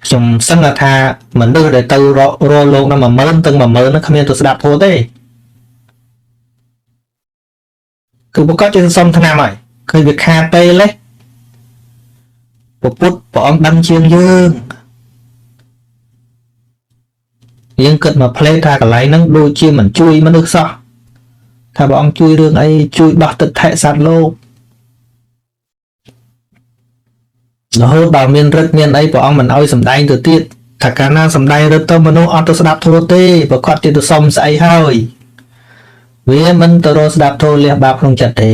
ខ្ញុំសឹងថាមនុស្សដែលទៅរកលោកនឹង10000ទាំង10000ហ្នឹងគ្មានទៅស្ដាប់ធម៌ទេគឺប្រកាសជាសន្សំថ្នាំហើយឃើញវាខាតពេលទេព្រះពុទ្ធព្រះអង្គដឹងជាងយើងយើងគិតមកផ្លេថាកន្លែងហ្នឹងដូចជាមិនជួយមនុស្សសោះថាព្រះអង្គជួយរឿងអីជួយដោះទឹកថេសត្វលោករហូតដល់មានរិទ្ធមានអីព្រះអង្គមិនអោយសម្ដែងទៅទៀតថាកាលណាសម្ដែងរិទ្ធទៅមនុស្សអត់ទៅស្ដាប់ធម៌ទេប្រកាសជាទៅសុំស្អីហើយវាមិនទៅរកស្ដាប់ធម៌លះបាបក្នុងចិត្តទេ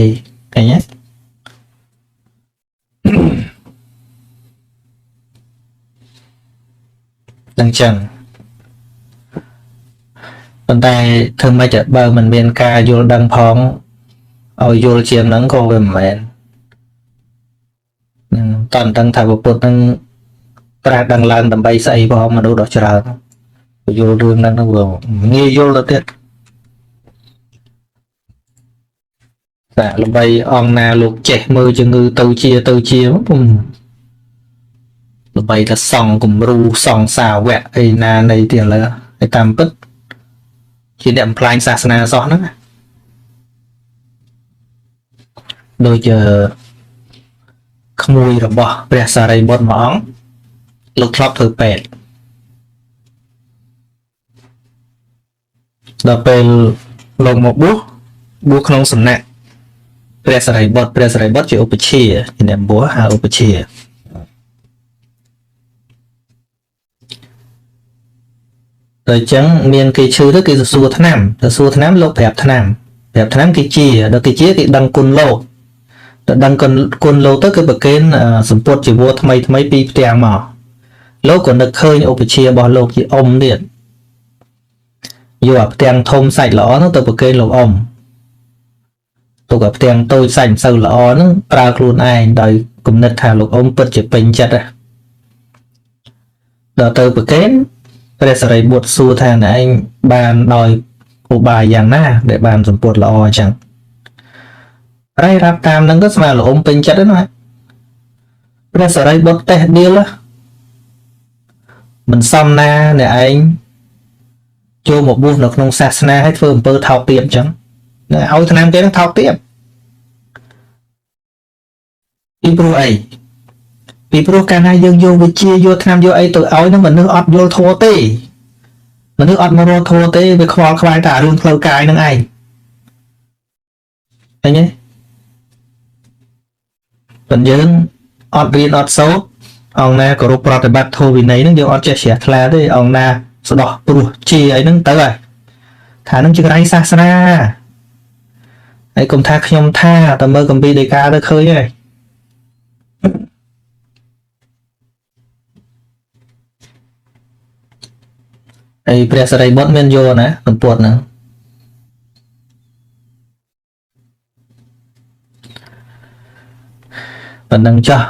ឃើញទេនឹងចឹងប៉ុន្តែធ្វើម៉េចបើមិនមានការយល់ដឹងផងឲ្យយល់ជាងហ្នឹងក៏វាមិនមែននឹងតន់ដឹងថាពុទ្ធនឹងត្រាស់ដឹងឡើងដើម្បីស្អីផងមនុស្សដ៏ច្រើនយល់រឿងហ្នឹងវាងាយយល់ទៅទៀតតែល្បីអង្គណាលោកចេះមើលជំងឺទៅជាពុំល្បីថាសង្ឃគំរូសង្ឃសាវកអីណានៃទៀតឥឡូវហើយតាមពិតជាអ្នកបំផ្លាញសាសនាសោះហ្នឹងដូចជាក្មួយរបស់ព្រះសារីបុត្រមួយអង្គលោកធ្លាប់ធ្វើពេទ្យដល់ពេលលោកមកបួសក្នុងសំណាក់ព្រះសារីបុត្រព្រះសារីបុត្រជាឧបជាជាអ្នកបួសហៅឧបជា ដល់អញ្ចឹងមានគេឈឺទៅគេសួរថ្នាំទៅសួរថ្នាំលោកប្រាប់ថ្នាំប្រាប់ថ្នាំគេជាដល់គេជាគេដឹងគុណលោកទៅដឹងគុណលោកទៅគឺប្រគេនសម្ពុតជីវរថ្មីថ្មីពីផ្ទាំងមកលោកក៏នឹកឃើញឧបជារបស់លោកជាអ៊ំទៀតយកអាផ្ទាំងធំសាច់ល្អនោះទៅប្រគេនលោកអ៊ំទុកអាផ្ទាំងតូចសាច់មិនសូវល្អហ្នឹងប្រើខ្លួនឯងដោយគំនិតថាលោកអ៊ំពិតជាពេញចិត្តដល់ទៅប្រគេនព្រះសារីបុត្រសួរថាអ្នកឯងបានដោយឧបាយយ៉ាងណាដែលបានសម្ពុតល្អអញ្ចឹងរៃរាប់តាមហ្នឹងក៏ស្មើលោកអ៊ំពេញចិត្តហ្នឹងណាព្រះសារីបុត្រតេះដៀលមិនសមណាអ្នកឯងចូលមកបួសនៅក្នុងសាសនាឲ្យធ្វើអំពើថោកទាបអញ្ចឹងឲ្យថ្នាំគេនឹងថោកទាបពីព្រោះអីពីព្រោះកាលណាយើងយកវិជាយកថ្នាំយកអីទៅឲ្យនឹងមនុស្សអត់យល់ធម៌ទេមនុស្សអត់មករកធម៌ទេវាខ្វល់ខ្វាយតែរឿងផ្លូវកាយនឹងឯងឃើញទេប៉ុន្តែយើងអត់រៀនអត់សូត្រអង្គណាគោរពប្រតិបត្តិធម៌វិន័យនឹងយើងអត់ចេះជ្រះថ្លាទេអង្គណាស្ដោះព្រោះជាអីហ្នឹងទៅហើយថានឹងជាក្រៃសាសនាហើយកុំថាខ្ញុំថាតែមើលគម្ពីរដីកាទៅឃើញហើយហើយព្រះសារីបុត្រមានយកណាសម្ពុតហ្នឹងប៉ុណ្ណឹងចោះ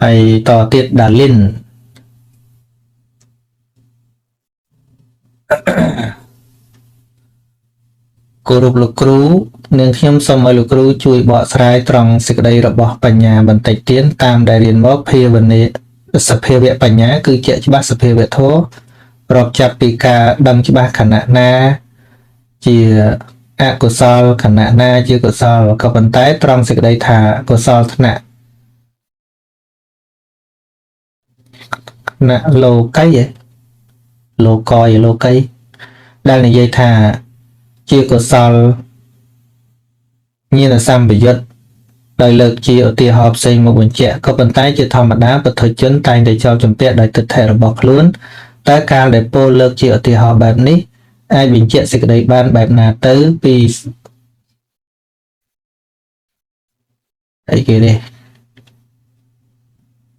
ហើយតទៀតដាលីនគោរពលោកគ្រូនាងខ្ញុំសូមឲ្យលោកគ្រូជួយបកស្រាយត្រង់សេចក្តីរបស់បញ្ញាបន្តិចទៀតតាមដែលរៀនមកភាវនាសភាវៈបញ្ញាគឺជាក់ច្បាស់សភាវៈធម៌រាប់ចាប់ពីការដឹងច្បាស់ខណៈណាជាអកុសលខណៈណាជាកុសលក៏ប៉ុន្តែត្រង់សេចក្តីថាកុសលថ្នាក់លោកីលោកយលោកីដែលនិយាយថាជាកុសលញាណសម្បយុទ្ធដោយលើកជាឧទាហរណ៍ផ្សេងមកបញ្ជាក់ក៏ប៉ុន្តែជាធម្មតាពុទ្ធជនតែងតែចោលជំពាក់ដោយទិដ្ឋិរបស់ខ្លួនតែកាលដែលពោលលើកជាឧទាហរណ៍បែបនេះអាចបញ្ជាក់សេចក្តីបានបែបណាទៅពីអីគេនេះ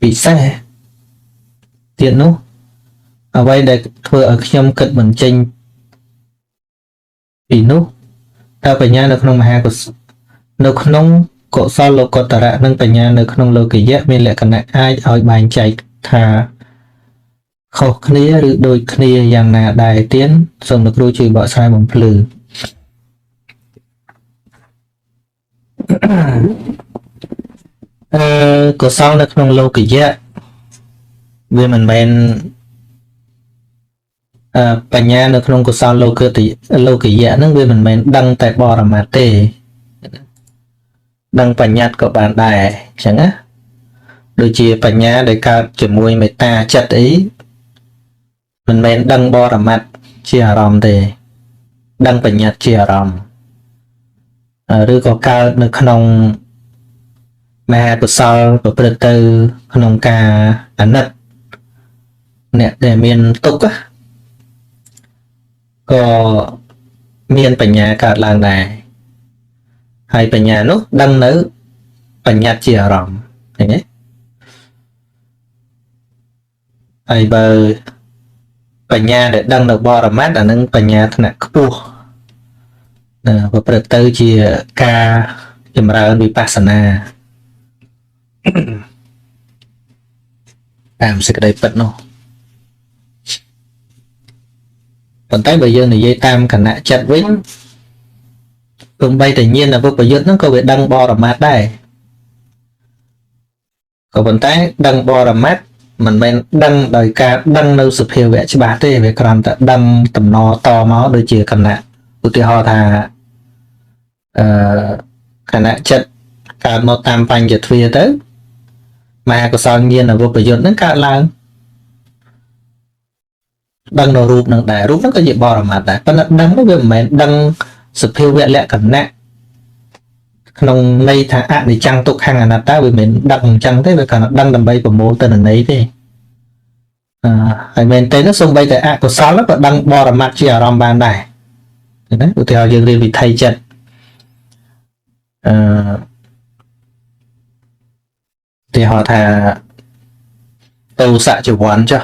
ពិសេសទៀតនោះអ្វីដែលធ្វើឲ្យខ្ញុំគិតមិនចេញពីនោះតើបញ្ញានៅក្នុងមហាកុសលនៅក្នុងកុសលលោកុត្តរៈនិងបញ្ញានៅក្នុងលោកយៈមានលក្ខណៈអាចឲ្យបែងចែកថាខុសគ្នាឬដូចគ្នាយ៉ាងណាដែរទៀតសូមលោកគ្រូជួយបកស្រាយបំភ្លឺកុសលនៅក្នុងលោកយៈវាមិនមែនបញ្ញានៅក្នុងកុសលលោកយៈហ្នឹងវាមិនមែនដឹងតែបរមត្តទេដឹងបញ្ញត្តិក៏បានដែរអញ្ចឹងណាដូចជាបញ្ញាដែលកើតជាមួយមេត្តាចិត្តអីមិនមែនដឹងបរមត្តជាអារម្មណ៍ទេដឹងបញ្ញត្តិជាអារម្មណ៍ឬក៏កើតនៅក្នុងមហាកុសលប្រព្រឹត្តទៅក្នុងការអាណិតអ្នកដែលមានទុក្ខក៏មានបញ្ញាកើតឡើងដែរហើយបញ្ញានោះដឹងនៅបញ្ញត្តិជាអារម្មណ៍ឃើញទេហើយបើបញ្ញាដែលដឹងនៅបរមត្តអានឹងបញ្ញាថ្នាក់ខ្ពស់ប្រព្រឹត្តទៅជាការចម្រើនវិបស្សនាតាមសេចក្តីពិតនោះប៉ុន្តែបើយើងនិយាយតាមគណៈចិត្តវិញទោះបីតែញាណអវិបយុទ្ធហ្នឹងក៏វាដឹងបរមត្តដែរក៏ប៉ុន្តែដឹងបរមត្តមិនមែនដឹងដោយការដឹងនៅសភាវៈច្បាស់ទេវាគ្រាន់តែដឹងតំណតមកដូចជាគណៈឧទាហរណ៍ថាគណៈចិត្តកើតមកតាមបញ្ញទ្វាទៅមហាកុសលញាណអវិបយុទ្ធហ្នឹងកើតឡើងដឹងនៅរូបនឹងដែររូបហ្នឹងក៏ជាបរមត្តដែរប៉ុន្តែដឹងនោះវាមិនមែនដឹងសភាវៈលក្ខណៈក្នុងន័យថាអនិច្ចំទុក្ខំអនត្តាវាមិនដឹងអញ្ចឹងទេវាគ្រាន់តែដឹងដើម្បីប្រមូលទិន្នន័យទេ អឺហើយមែនទេនោះសំបីតែអកុសលក៏ដឹងបរមត្តជាអារម្មណ៍បានដែរណាឧទាហរណ៍យើងរៀនវិថីចិត្តអឺឧទាហរណ៍ថាទោសចវ័នចុះ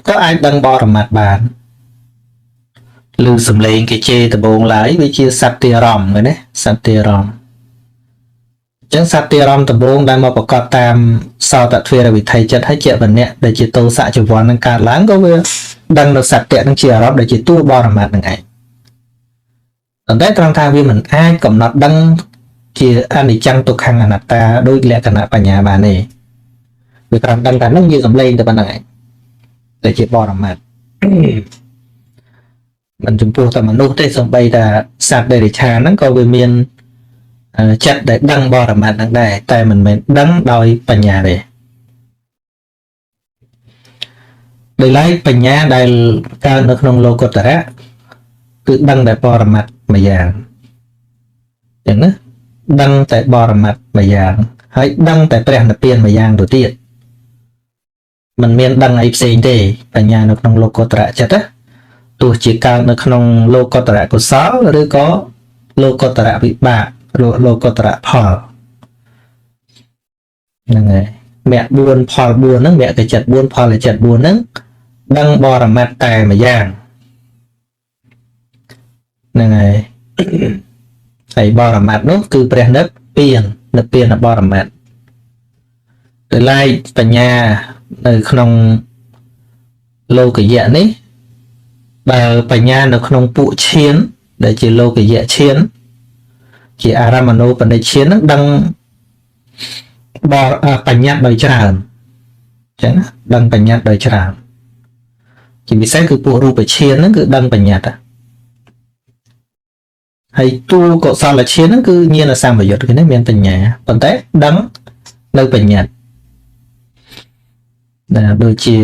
ក៏អាចដឹងបរមត្តបានឬសំឡេងគេជេរដំបងឡើយវាជាសត្វអារម្មណ៍មែនទេសត្វអារម្មណ៍អញ្ចឹងសត្វអារម្មណ៍ដំបងដែលមកប្រកបតាមសោតទ្វេរវិថីចិត្តហើយជាវណ្ណៈដែលជាទោសចវ័ននឹងកើតឡើងក៏វាដឹងនៅសត្វនឹងជាអារម្មណ៍ដែលជាតួបរមត្តនឹងឯងប៉ុន្តែត្រង់ថាវាមិនអាចកំណត់ដឹងជាអនិច្ចំទុក្ខំអនត្តាដោយលក្ខណៈបញ្ញាបានទេវាត្រង់ដឹងថានឹងជាសំឡេងតែប៉ុណ្្នឹងឯងតែជាបរមត្តមិនចំពោះតែមនុស្សទេសំបីតែសត្វតិរិឆានហ្នឹងក៏វាមានចិត្តដែលដឹងបរមត្តហ្នឹងដែរតែមិនមែនដឹងដោយបញ្ញាទេដោយឡែកបញ្ញាដែលកើតនៅក្នុងលោកុត្តរៈគឺដឹងតែបរមត្តម្យ៉ាងអញ្ចឹងណាដឹងតែបរមត្តម្យ៉ាងហើយដឹងតែព្រះនិព្វានម្យ៉ាងទៅទៀតมันមានដឹងអីផ្សេងទេបញ្ញានៅក្នុងលោកុត្តរៈចិត្តណាទោះជាកើតនៅក្នុងលោកុត្តរៈកុសលឬក៏លោកុត្តរៈវិបាកលោកុត្តរៈផលហ្នឹងហើយមគ្គ4ផល4ហ្នឹងមគ្គចិត្ត4ផលចិត្ត4ហ្នឹងដឹងបរមត្តតែម្យ៉ាងហ្នឹងហើយហើយបរមត្តនោះគឺព្រះនិព្វាននិព្វានបរមត្តដោយឡែកបញ្ញានៅក្នុងលោកយៈនេះបើបញ្ញានៅក្នុងពួកឈានដែលជាលោកយៈឈានជាអារម្មណូបនិឈានហ្នឹងដឹងបបញ្ញត្តិដោយច្រើនអញ្ចឹងដឹងបញ្ញត្តិដោយច្រើនជាពិសេសគឺពួករូបឈានហ្នឹងគឺដឹងបញ្ញត្តិហើយទូកុសលឈានហ្នឹងគឺញាណសម្បយុទ្ធគឺនេះមានបញ្ញាប៉ុន្តែដឹងនៅបញ្ញត្តិដែលដូចជា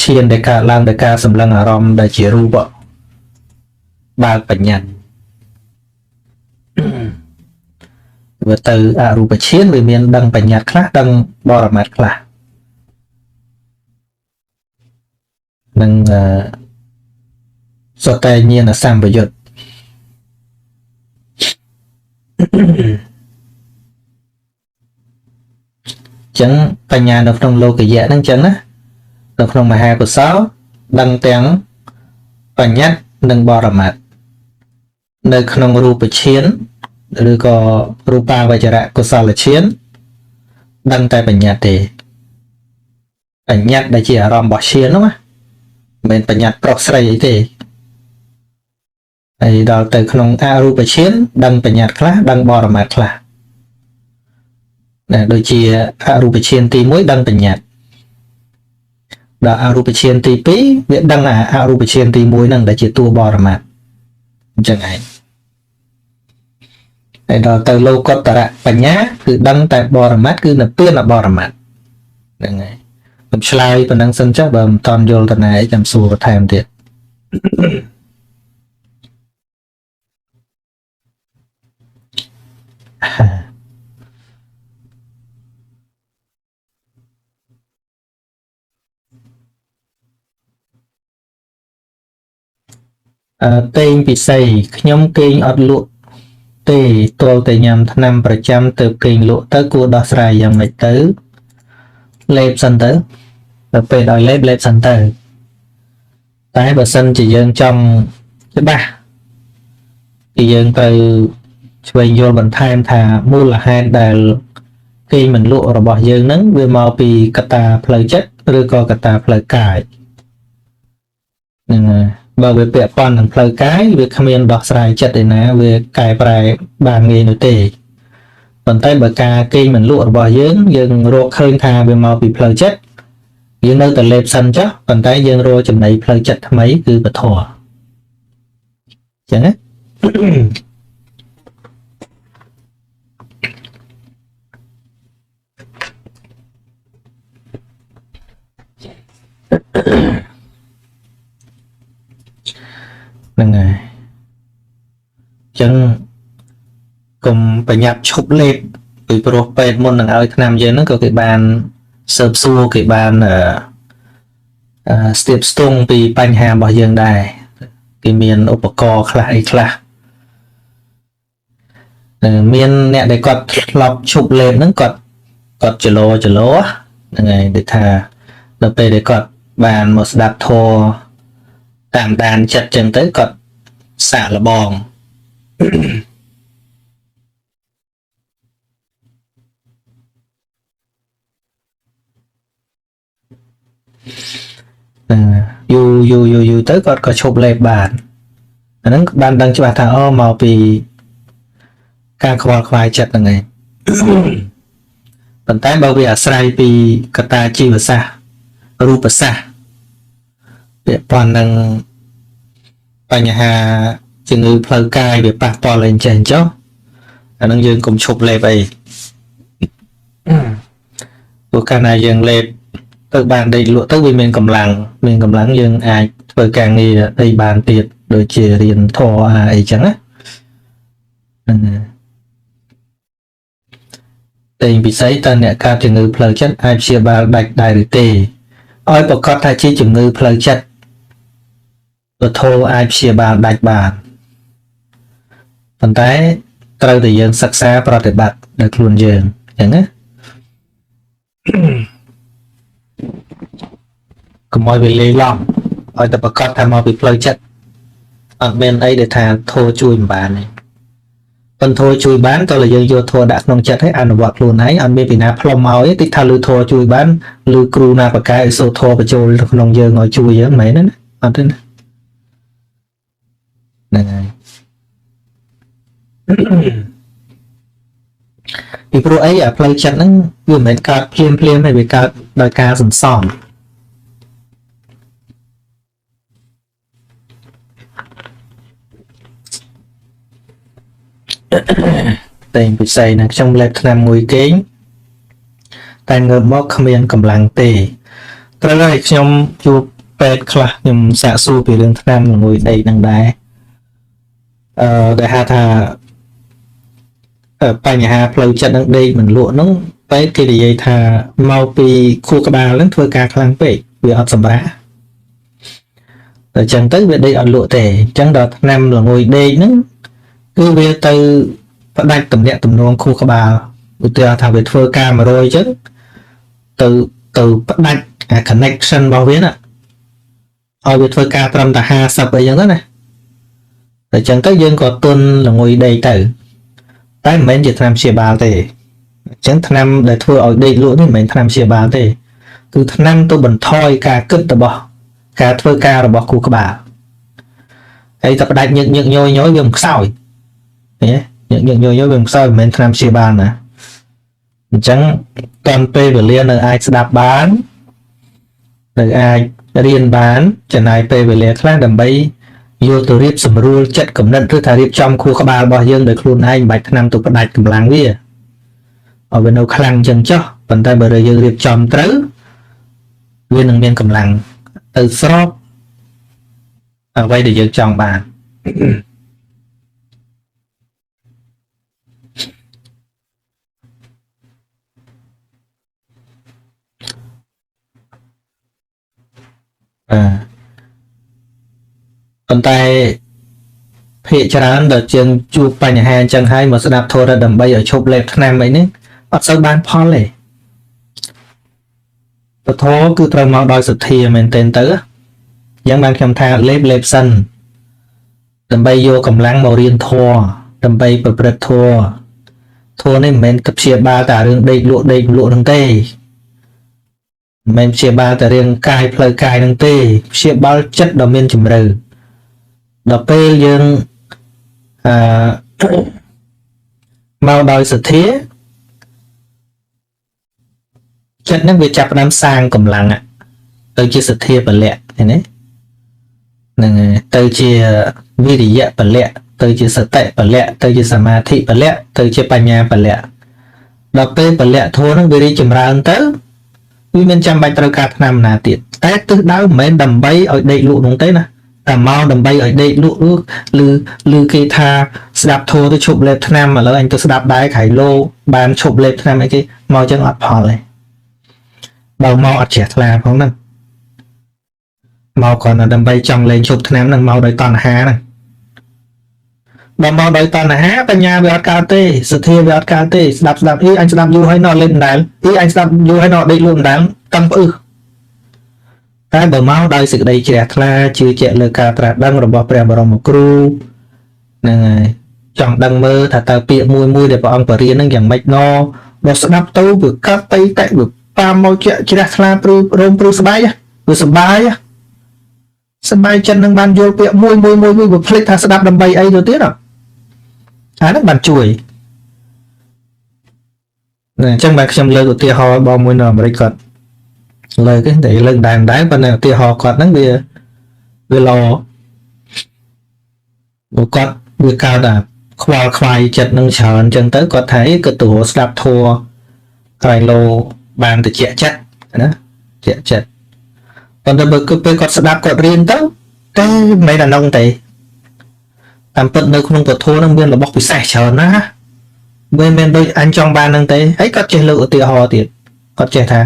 ឈានដែលកើតឡើងដោយការសម្លឹងអារម្មណ៍ដែលជារូបបើកបញ្ញត្តិវាទៅអរូបឈានវាមានដឹងបញ្ញត្តិខ្លះដឹងបរមត្តខ្លះនិងសតេញាណសម្បយុទ្ធចឹងបញ្ញានៅក្នុងលោកយៈហ្នឹងចឹងណានៅក្នុងមហាកុសលដឹងទាំងបញ្ញត្តិនិងបរមត្តនៅក្នុងរូបឈានឬក៏រូបាវចរៈកុសលឈានដឹងតែបញ្ញត្តិទេបញ្ញត្តិដែលជាអារម្មណ៍របស់ឈាននោះណាមិនមែនបញ្ញត្តិប្រុសស្រីអីទេហើយដល់ទៅក្នុងអរូបឈានដឹងបញ្ញត្តិខ្លះដឹងបរមត្តខ្លះណាដូចជាអរូបឈានទី1ដឹងបញ្ញត្តិដល់អរូបឈានទី2វាដឹងអរូបឈានទី1ហ្នឹងដែលជាតួបរមត្តអញ្ចឹងឯងហើយដល់ទៅលោកុត្តរៈបញ្ញាគឺដឹងតែបរមត្តគឺនិព្វានបរមត្តហ្នឹងហើយខ្ញុំឆ្លើយប៉ុណ្ណឹងសិនចុះបើមិនតន់យល់តណាអីចាំសួរបន្ថែមទៀតតេងពិសីខ្ញុំគេងអត់លក់ទេទាល់តែញ៉ាំថ្នាំប្រចាំទៅគេងលក់ទៅគួរដោះស្រាយយ៉ាងម៉េចទៅលេបសិនទៅដល់ពេលឲ្យលេបលេបសិនទៅតែបើសិនជាយើងចង់ច្បាស់គឺយើងត្រូវឆ្វេងយល់បន្ថែមថាមូលហេតុដែលគេងមិនលក់របស់យើងហ្នឹងវាមកពីកត្តាផ្លូវចិត្តឬក៏កត្តាផ្លូវកាយហ្នឹងហើយបើវាពាក់ព័ន្ធនឹងផ្លូវកាយវាគ្មានដោះស្រាយចិត្តឯណាវាកែប្រែបានងាយនោះទេប៉ុន្តែបើការគេងមិនលក់របស់យើងយើងរកឃើញថាវាមកពីផ្លូវចិត្តយើងនៅតែលេបសិនចុះប៉ុន្តែយើងរកចំណីផ្លូវចិត្តថ្មីគឺពធអញ្ចឹងណាហ្នឹងហើយអញ្ចឹងកុំប្រញាប់ឈប់លេបពីព្រោះពេទ្យមុននឹងឲ្យថ្នាំយើងហ្នឹងក៏គេបាន ស៊ើបសួរគេបានអឺស្ទាបស្ទង់ពីបញ្ហារបស់យើងដែរគេមានឧបករណ៍ខ្លះអីខ្លះមានអ្នកដែលគាត់ធ្លាប់ឈប់លេបហ្នឹងគាត់ចលោចលោហ្នឹងហើយដូចថាដល់ពេលដែលគាត់បានមកស្ដាប់ធម៌តាមដានចិត្តចឹងទៅគាត់សាកល្បងយូរយូរយូរយូរទៅគាត់ក៏ឈប់លេបបានអាហ្នឹងបានដឹងច្បាស់ថាអូមកពីការខ្វល់ខ្វាយចិត្តហ្នឹងឯងប៉ុន្តែបើវាអាស្រ័យពីកត្តាជីវសាស្ត្ររូបសាស្ត្រពាក់ព័ន្ធនឹងបញ្ហាជំងឺផ្លូវកាយវាប៉ះពាល់អីចេះអញ្ចឹងអាហ្នឹងយើងកុំឈប់លេបអីព្រោះកាលណាយើងលេបទៅបានដេកលក់ទៅវាមានកម្លាំងមានកម្លាំងយើងអាចធ្វើការងារអីបានទៀតដូចជារៀនធម៌អីចឹងណាហ្នឹងតែពិសេសតើអ្នកកើតជំងឺផ្លូវចិត្តអាចព្យាបាលដាច់ដែរឬទេឲ្យប្រកាសថាជាជំងឺផ្លូវចិត្តពធអាចព្យាបាលដាច់បានប៉ុន្តែត្រូវតែយើងសិក្សាប្រតិបត្តិដោយខ្លួនយើងអញ្ចឹងណាកុំឲ្យវាលាយឡំឲ្យតែប្រកាសថាមកពីផ្លូវចិត្តអត់មានអីដែលថាធម៌ជួយមិនបានទេប៉ុន្តែធម៌ជួយបានតើយើងយកធម៌ដាក់ក្នុងចិត្តឲ្យអនុវត្តខ្លួនឯងអត់មានពីណាផ្លុំឲ្យតិចថាលឺធម៌ជួយបានលឺគ្រូណាបកែឲ្យសូត្រធម៌បញ្ចូលក្នុងយើងឲ្យជួយយើងមិនមែនទេណាអត់ទេណាហ្នឹងហើយពីព្រោះអីអាផ្លូវចិត្តហ្នឹងវាមិនមែនកើតភ្លាមភ្លាមទេវាកើតដោយការសន្សំតែពិសេសណាខ្ញុំលេបថ្នាំមួយគេងតែងើបមកគ្មានកម្លាំងទេត្រូវហើយខ្ញុំជួបពេទ្យខ្លះខ្ញុំសាកសួរពីរឿងថ្នាំមួយដីហ្នឹងដែរដែលហៅថាបញ្ហាផ្លូវចិត្តនឹងដេកមិនលក់ហ្នឹងពេទ្យគេនិយាយថាមកពីខួរក្បាលហ្នឹងធ្វើការខ្លាំងពេកវាអត់សម្រាកតែចឹងទៅវាដេកអត់លក់ទេអញ្ចឹងដល់ថ្នាំល្ងួយដេកហ្នឹងគឺវាទៅផ្ដាច់ទំនាក់ទំនងខួរក្បាលឧទាហរណ៍ថាវាធ្វើការ100អញ្ចឹងទៅផ្ដាច់អា connection របស់វាណាឲ្យវាធ្វើការត្រឹមតែ50អីចឹងទៅណាតែចឹងទៅយើងក៏ទន់ល្ងួយដេកទៅតែមិនមែនជាថ្នាំព្យាបាលទេអញ្ចឹងថ្នាំដែលធ្វើឲ្យដេកលក់នេះមិនមែនថ្នាំព្យាបាលទេគឺថ្នាំទៅបន្ថយការគិតរបស់ការធ្វើការរបស់ខួរក្បាលហើយតែផ្ដាច់ញឹកញឹកញយញយវាមិនខ្សោយឃើញទេញឹកញឹកញយញយវាមិនខ្សោយមិនមែនថ្នាំព្យាបាលណាអញ្ចឹងតាមពេលវេលានៅអាចស្ដាប់បាននៅអាចរៀនបានចំណាយពេលវេលាខ្លះដើម្បីយកទៅរៀបសម្រួលចិត្តគំនិតឬថារៀបចំខួរក្បាលរបស់យើងដោយខ្លួនឯងមិនបាច់ថ្នាំទៅផ្ដាច់កម្លាំងវាឲ្យវានៅខ្លាំងចឹងចុះប៉ុន្តែបើយើងរៀបចំត្រូវវានឹងមានកម្លាំងទៅស្របអ្វីដែលយើងចង់បានប៉ុន្តែភាគច្រើនដល់ជាងជួបបញ្ហាអញ្ចឹងហើយមកស្ដាប់ធម៌ដើម្បីឲ្យឈប់លេបថ្នាំអីនេះអត់សូវបានផលទេពធគឺត្រូវមកដោយសទ្ធាមែនទែនទៅយ៉ាងបានខ្ញុំថាលេបសិនដើម្បីយកកម្លាំងមករៀនធម៌ដើម្បីប្រព្រឹត្តធម៌ធម៌នេះមិនមែនទៅព្យាបាលតែរឿងដេកលក់ហ្នឹងទេមិនមែនព្យាបាលតែរឿងកាយផ្លូវកាយហ្នឹងទេព្យាបាលចិត្តដ៏មានជម្រៅដល់ពេលយើងមកដោយសទ្ធាចិត្តហ្នឹងវាចាប់ផ្ដើមសាងកម្លាំងទៅជាសទ្ធាពលៈឃើញទេហ្នឹងទៅជាវិរិយៈពលៈទៅជាសតិពលៈទៅជាសមាធិពលៈទៅជាបញ្ញាពលៈដល់ពេលពលៈធម៌ហ្នឹងវារីកចម្រើនទៅវាមិនចាំបាច់ត្រូវការថ្នាំណាទៀតតែទិសដៅមិនមែនដើម្បីឲ្យដេកលក់នោះទេណាតែមកដើម្បីឲ្យដេកលក់ឬគេថាស្ដាប់ធម៌ទៅឈប់លេបថ្នាំឥឡូវអញទៅស្ដាប់ដែរក្រៃលោបានឈប់លេបថ្នាំអីគេមកចឹងអត់ផលទេ បើមកអត់ជ្រះថ្លាផងហ្នឹងមកគ្រាន់តែដើម្បីចង់លេងជប់ថ្នាំហ្នឹងមកដោយតណ្ហាហ្នឹងបើមកដោយតណ្ហាបញ្ញាវាអត់កើតទេសទ្ធាវាអត់កើតទេស្ដាប់ស្ដាប់អីអញស្ដាប់យូរហើយណោះលេងដដែលអីអញស្ដាប់យូរហើយណោះដេកលក់ដដែលតឹងផ្អឹសតែបើមកដោយសេចក្តីជ្រះថ្លាជឿជាក់លើការត្រាស់ដឹងរបស់ព្រះបរមគ្រូហ្នឹងហើយចង់ដឹងមើលថាតើពាក្យមួយមួយដែលព្រះអង្គបរិញ្ញាហ្នឹងយ៉ាងម៉េចណដល់ស្ដាប់ទៅវាកើតតៃតេវាតាមមកជាជ្រះថ្លាព្រឺរោមព្រឺស្បែកវាសបាយសបាយចិត្តនឹងបានយល់ពាក្យមួយមួយមួយមួយវាភ្លេចថាស្ដាប់ដើម្បីអីទៅទៀតអាហ្នឹងបានជួយអញ្ចឹងបាទខ្ញុំលើកឧទាហរណ៍បងមួយនៅអាមេរិកគាត់លើកទេតែលើកដែរដែរប៉ុន្តែឧទាហរណ៍គាត់ហ្នឹងវាវាល្អព្រោះគាត់វាកើតអាខ្វល់ខ្វាយចិត្តនឹងច្រើនអញ្ចឹងទៅគាត់ថាគាត់ទៅស្ដាប់ធัวក្រែងលោបានតិចចិត្តណាជាចិត្តប៉ុន្តែបើគឺពេលគាត់ស្ដាប់គាត់រៀនទៅតែមិនមែនអានោះទេតាមពិតនៅក្នុងពធនឹងមានរបស់ពិសេសច្រើនណាស់មិនមែនដូចអញចង់បាននឹងទេហើយគាត់ចេះលើកឧទាហរណ៍ទៀតគាត់ចេះថា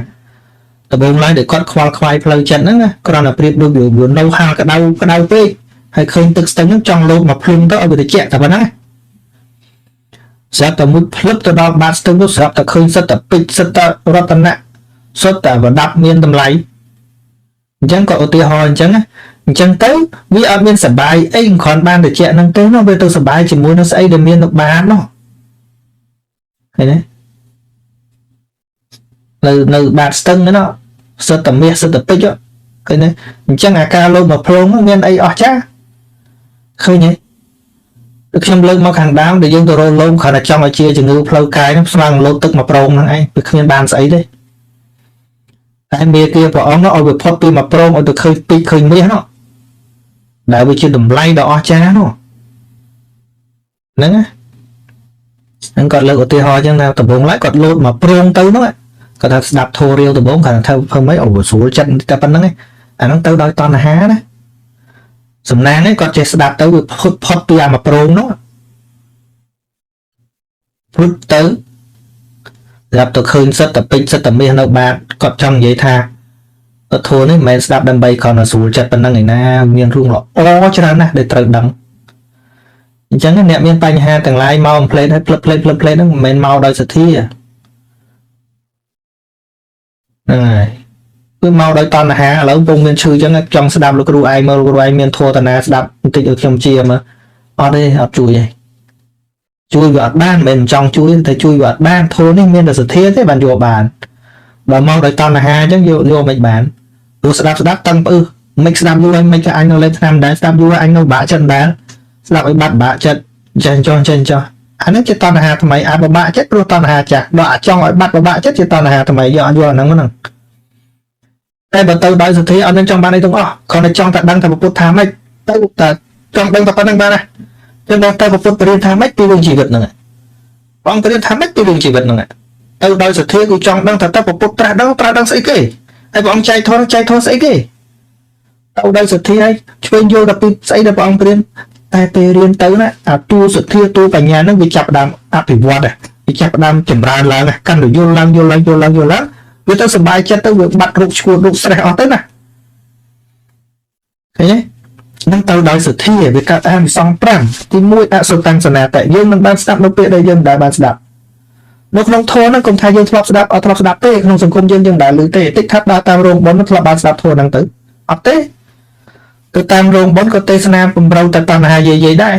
ដំបូងឡើយដែលគាត់ខ្វល់ខ្វាយផ្លូវចិត្តហ្នឹងណាគ្រាន់តែប្រៀបដូចវានៅហាលក្តៅក្តៅពេកហើយឃើញទឹកស្ទឹងហ្នឹងចង់លោតមកភ្លុំទៅឲ្យវាត្រជាក់តែប៉ុណ្ណាស្រាប់តែមួយភ្លឹបទៅដល់បាតស្ទឹងនោះស្រាប់តែឃើញសិតតែពេជ្រសិតតែរតនៈសុទ្ធតែប្រដាប់មានតម្លៃអញ្ចឹងក៏ឧទាហរណ៍អញ្ចឹងណាអញ្ចឹងទៅវាអត់មានសបាយអីគ្រាន់បានត្រជាក់ហ្នឹងទេនោះវាទៅសបាយជាមួយនឹងស្អីដែលមាននៅបាតនោះឃើញទេនៅបាតស្ទឹងហ្នឹងសិតតែមាសសិតតែពេជ្រឃើញទេអញ្ចឹងអាការលោតមកភ្លងមានអីអស់ចាឃើញទេខ្ញុំលើកមកខាងដើមដែលយើងទៅរកលោមគ្រាន់តែចង់ឲ្យជាជំងឺផ្លូវកាយហ្នឹងស្មើនឹងលោតទឹកមកប្រងហ្នឹងឯងវាគ្មានបានស្អីទេតែមេគាព្រះអង្គនោះឲ្យវាផុតពីមកប្រងឲ្យទៅឃើញពេជ្រឃើញមាសនោះដែលវាជាតម្លៃដ៏អស្ចារ្យនោះហ្នឹងណាហ្នឹងគាត់លើកឧទាហរណ៍អញ្ចឹងថាដំបូងឡើយគាត់លោតមកប្រងទៅនោះគាត់ថាស្ដាប់ធម៌រាវដំបូងគាត់ថាធ្វើម៉េចអូស្រួលចិត្តតែប៉ុណ្្នឹងឯងអាហ្នឹងទៅដោយតណ្ហាណាសំណាងឯងគាត់ចេះស្ដាប់ទៅវាផុតផុតពីអាមកប្រងនោះព្រឹកទៅស្រាប់ទៅឃើញសិតតែពេជ្រសិតតែមាសនៅបាតគាត់ចង់និយាយថាធម៌នេះមិនមែនស្ដាប់ដើម្បីគ្រាន់តែស្រួលចិត្តប៉ុណ្្នឹងឯណាមានរឿងល្អច្រើនណាស់ដែលត្រូវដឹងអញ្ចឹងអ្នកមានបញ្ហាទាំងឡាយមកផ្លេតហើយផ្លឹបផ្លេតផ្លឹបផ្លេតហ្នឹងមិនមែនមកដោយសទ្ធាហ្នឹងហើយគឺមកដោយតណ្ហាឥឡូវកំពុងមានឈឺអញ្ចឹងចង់ស្ដាប់លោកគ្រូឯងមកលោកគ្រូឯងមានធម៌តាណាស្ដាប់បន្តិចឲ្យខ្ញុំជាមើលអត់ទេអត់ជួយទេជួយវាអត់បានមិនមែនចង់ជួយតែជួយវាអត់បានធម៌នេះមានតែសទ្ធាទេបានយកបានបើមកដោយតណ្ហាអញ្ចឹងយកយកមិនបានព្រោះស្ដាប់ស្ដាប់តឹងផ្អឹសមិនស្ដាប់យូរហើយមិនក៏អញនៅលេបថ្នាំដែរស្ដាប់យូរហើយអញនៅបាក់ចិត្តដែរស្ដាប់ឲ្យបាត់បាក់ចិត្តចេះចោះចេះចោះអានេះជាតណ្ហាថ្មីអាបបាក់ចិត្តព្រោះតណ្ហាចាស់ដល់អាចង់ឲ្យបាត់បបាក់ចិត្តជាតណ្ហាថ្មីយកអត់យកអាហ្នឹងហ្នឹងតែបើទៅដោយសទ្ធាអត់មានចង់បានអីទាំងអស់គ្រាន់តែចង់តែដឹងថាពុទ្ធថាម៉េចទៅតែចង់ដឹងតែប៉ុណ្្នឹងបានណាចឹងដល់ទៅពុទ្ធបរិញ្ញាថាម៉េចពីរឿងជីវិតហ្នឹងបងបរិញ្ញាថាម៉េចពីរឿងជីវិតហ្នឹងទៅដោយសទ្ធាគឺចង់ដឹងថាតើពុទ្ធត្រាស់ដឹងត្រាស់ដឹងស្អីគេហើយព្រះអង្គចែកធម៌ចែកធម៌ស្អីគេទៅដោយសទ្ធាហើយឆ្វេងយល់តែពីស្អីដែលព្រះអង្គព្រានតែពេលរៀនទៅណាអាតួសទ្ធាតួបញ្ញាហ្នឹងវាចាប់ផ្ដើមអភិវឌ្ឍវាចាប់ផ្ដើមចម្រើនឡើងកាន់តែយល់ឡើងយល់ឡើងយល់ឡើងយល់ឡើងវាទៅសុបាយចិត្តទៅវាបាត់រោគឈួតរោគស្រេះអស់ទៅណាឃើញទេនឹងទៅដោយសទ្ធាវាកើតអានិសង្ស5ទី1អសុតាំងសនាតយើងមិនបានស្ដាប់នៅពាក្យដែលយើងមិនដែលបានស្ដាប់នៅក្នុងធម៌ហ្នឹងកុំថាយើងធ្លាប់ស្ដាប់អត់ធ្លាប់ស្ដាប់ទេក្នុងសង្គមយើងយើងមិនដែលឮទេតិចថាដើរតាមរោងបុណ្យធ្លាប់បានស្ដាប់ធម៌ហ្នឹងទៅអត់ទេទៅតាមរោងបុណ្យក៏ទេសនាបំរូវតែតណ្ហាយាយៗដែរ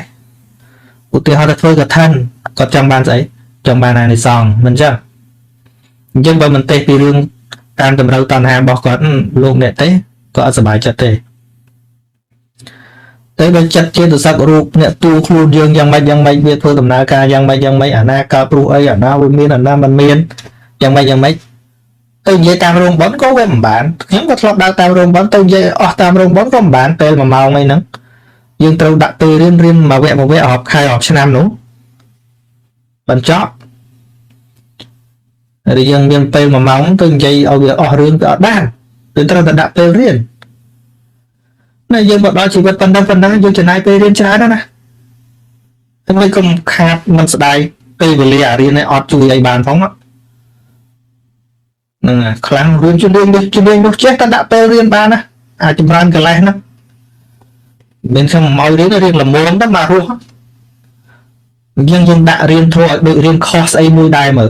ឧទាហរណ៍ទៅធ្វើកឋិនគាត់ចង់បានស្អីចង់បានអានិសង្សមិនចឹងអញ្ចឹងបើមិនទេសពីរឿងតាមតម្រូវតណ្ហារបស់គាត់លោកអ្នកទេក៏អត់សប្បាយចិត្តទេតែបើចិត្តជាទសឹករូបអ្នកទូខ្លួនយើងយ៉ាងម៉េចយ៉ាងម៉េចវាធ្វើដំណើរការយ៉ាងម៉េចយ៉ាងម៉េចអាណាកើតព្រោះអីអាណាវាមានអាណាមិនមានយ៉ាងម៉េចយ៉ាងម៉េចទៅនិយាយតាមរោងបុណ្យក៏វាមិនបានខ្ញុំក៏ធ្លាប់ដើរតាមរោងបុណ្យទៅនិយាយអស់តាមរោងបុណ្យក៏មិនបានពេល1ម៉ោងអីហ្នឹងយើងត្រូវដាក់ពេលរៀនរៀនមួយវគ្គមួយវគ្គរាប់ខែរាប់ឆ្នាំនោះបញ្ចប់ឬយើងមានពេល1ម៉ោងទៅនិយាយឲ្យវាអស់រឿងវាអត់បានគឺត្រូវតែដាក់ពេលរៀនណាយើងមកដល់ជីវិតប៉ុណ្ណឹងប៉ុណ្ណឹងយើងចំណាយពេលរៀនច្រើនណាស់ណាតែមិនកុំខាតមិនស្ដាយពេលវេលាអារៀននេះអត់ជួយអីបានផងហ្នឹង ហ្នឹងខ្លាំងរឿងជំនាញនេះជំនាញនោះចេះតែដាក់ពេលរៀនបានណាអាចចម្រើនកលេសហ្នឹងមិនខ្ញុំមករៀនរៀនល្មមទៅមករស់យើងយើងដាក់រៀនធ្វើឲ្យដូចរៀនខុសស្អីមួយដែរមើល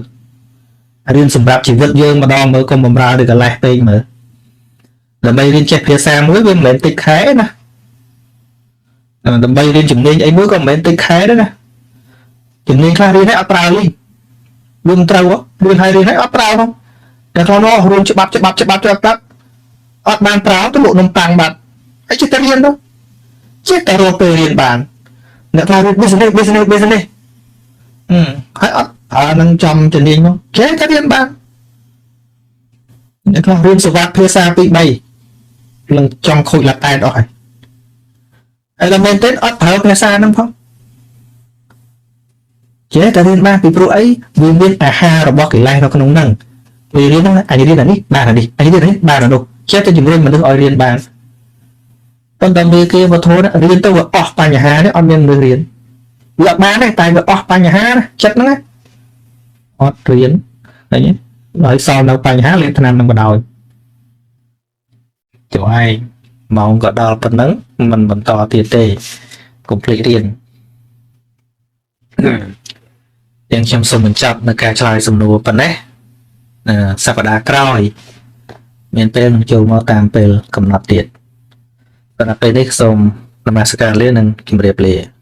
រៀនសម្រាប់ជីវិតយើងម្ដងមើលកុំបំរើដូចកលេសពេកមើលដើម្បីរៀនចេះភាសាមួយវាមិនមែនតិចខែណាដើម្បីរៀនជំនាញអីមួយក៏មិនមែនតិចខែដែរណាជំនាញខ្លះរៀនឲ្យអត់ប្រើលីវាមិនត្រូវរៀនឲ្យរៀនឲ្យអត់ប្រើផងតែខ្លះនោះរួមច្បាប់ច្បាប់ច្បាប់ច្បាប់ច្បាប់អត់បានប្រើទៅលក់នំប៉័ងបាត់ហើយចេះតែរៀនទៅចេះតែរកពេលរៀនបានអ្នកខ្លះរៀន business business business ហើយអត់ប្រើនឹងចំជំនាញមកចេះតែរៀនបានអ្នកខ្លះរៀនសវត្ថភាសា2 3នឹងចង់ខូចឡាតែនអស់ហើយហើយដល់មែនទេអត់ប្រើភាសាហ្នឹងផងចេះតែរៀនបានពីព្រោះអីវាមានអាហាររបស់កិលេសនៅក្នុងហ្នឹងវារៀនហ្នឹងអញរៀនអានេះបានអានេះអញរៀនអានេះបានអានោះចេះតែជំរុញមនុស្សឲ្យរៀនបានប៉ុន្តែមេគេវត្ថុរៀនទៅវាអស់បញ្ហានេះអត់មានមនុស្សរៀនវាអត់បានទេតែវាអស់បញ្ហាណាចិត្តហ្នឹងណាអត់រៀនឃើញទេហើយសល់នៅបញ្ហាលេបថ្នាំនឹងបដ ாய் ចុះឯងម៉ោងក៏ដល់ប៉ុណ្ណឹងមិនបន្តទៀតទេកុំភ្លេចរៀនទាំងខ្ញុំសូមបញ្ចប់នៅការឆ្លើយសំណួរប៉ុណ្ណេះសប្តាហ៍ក្រោយមានពេលនឹងចូលមកតាមពេលកំណត់ទៀតសម្រាប់ពេលនេះសូមនមស្ការលានិងជម្រាបលា។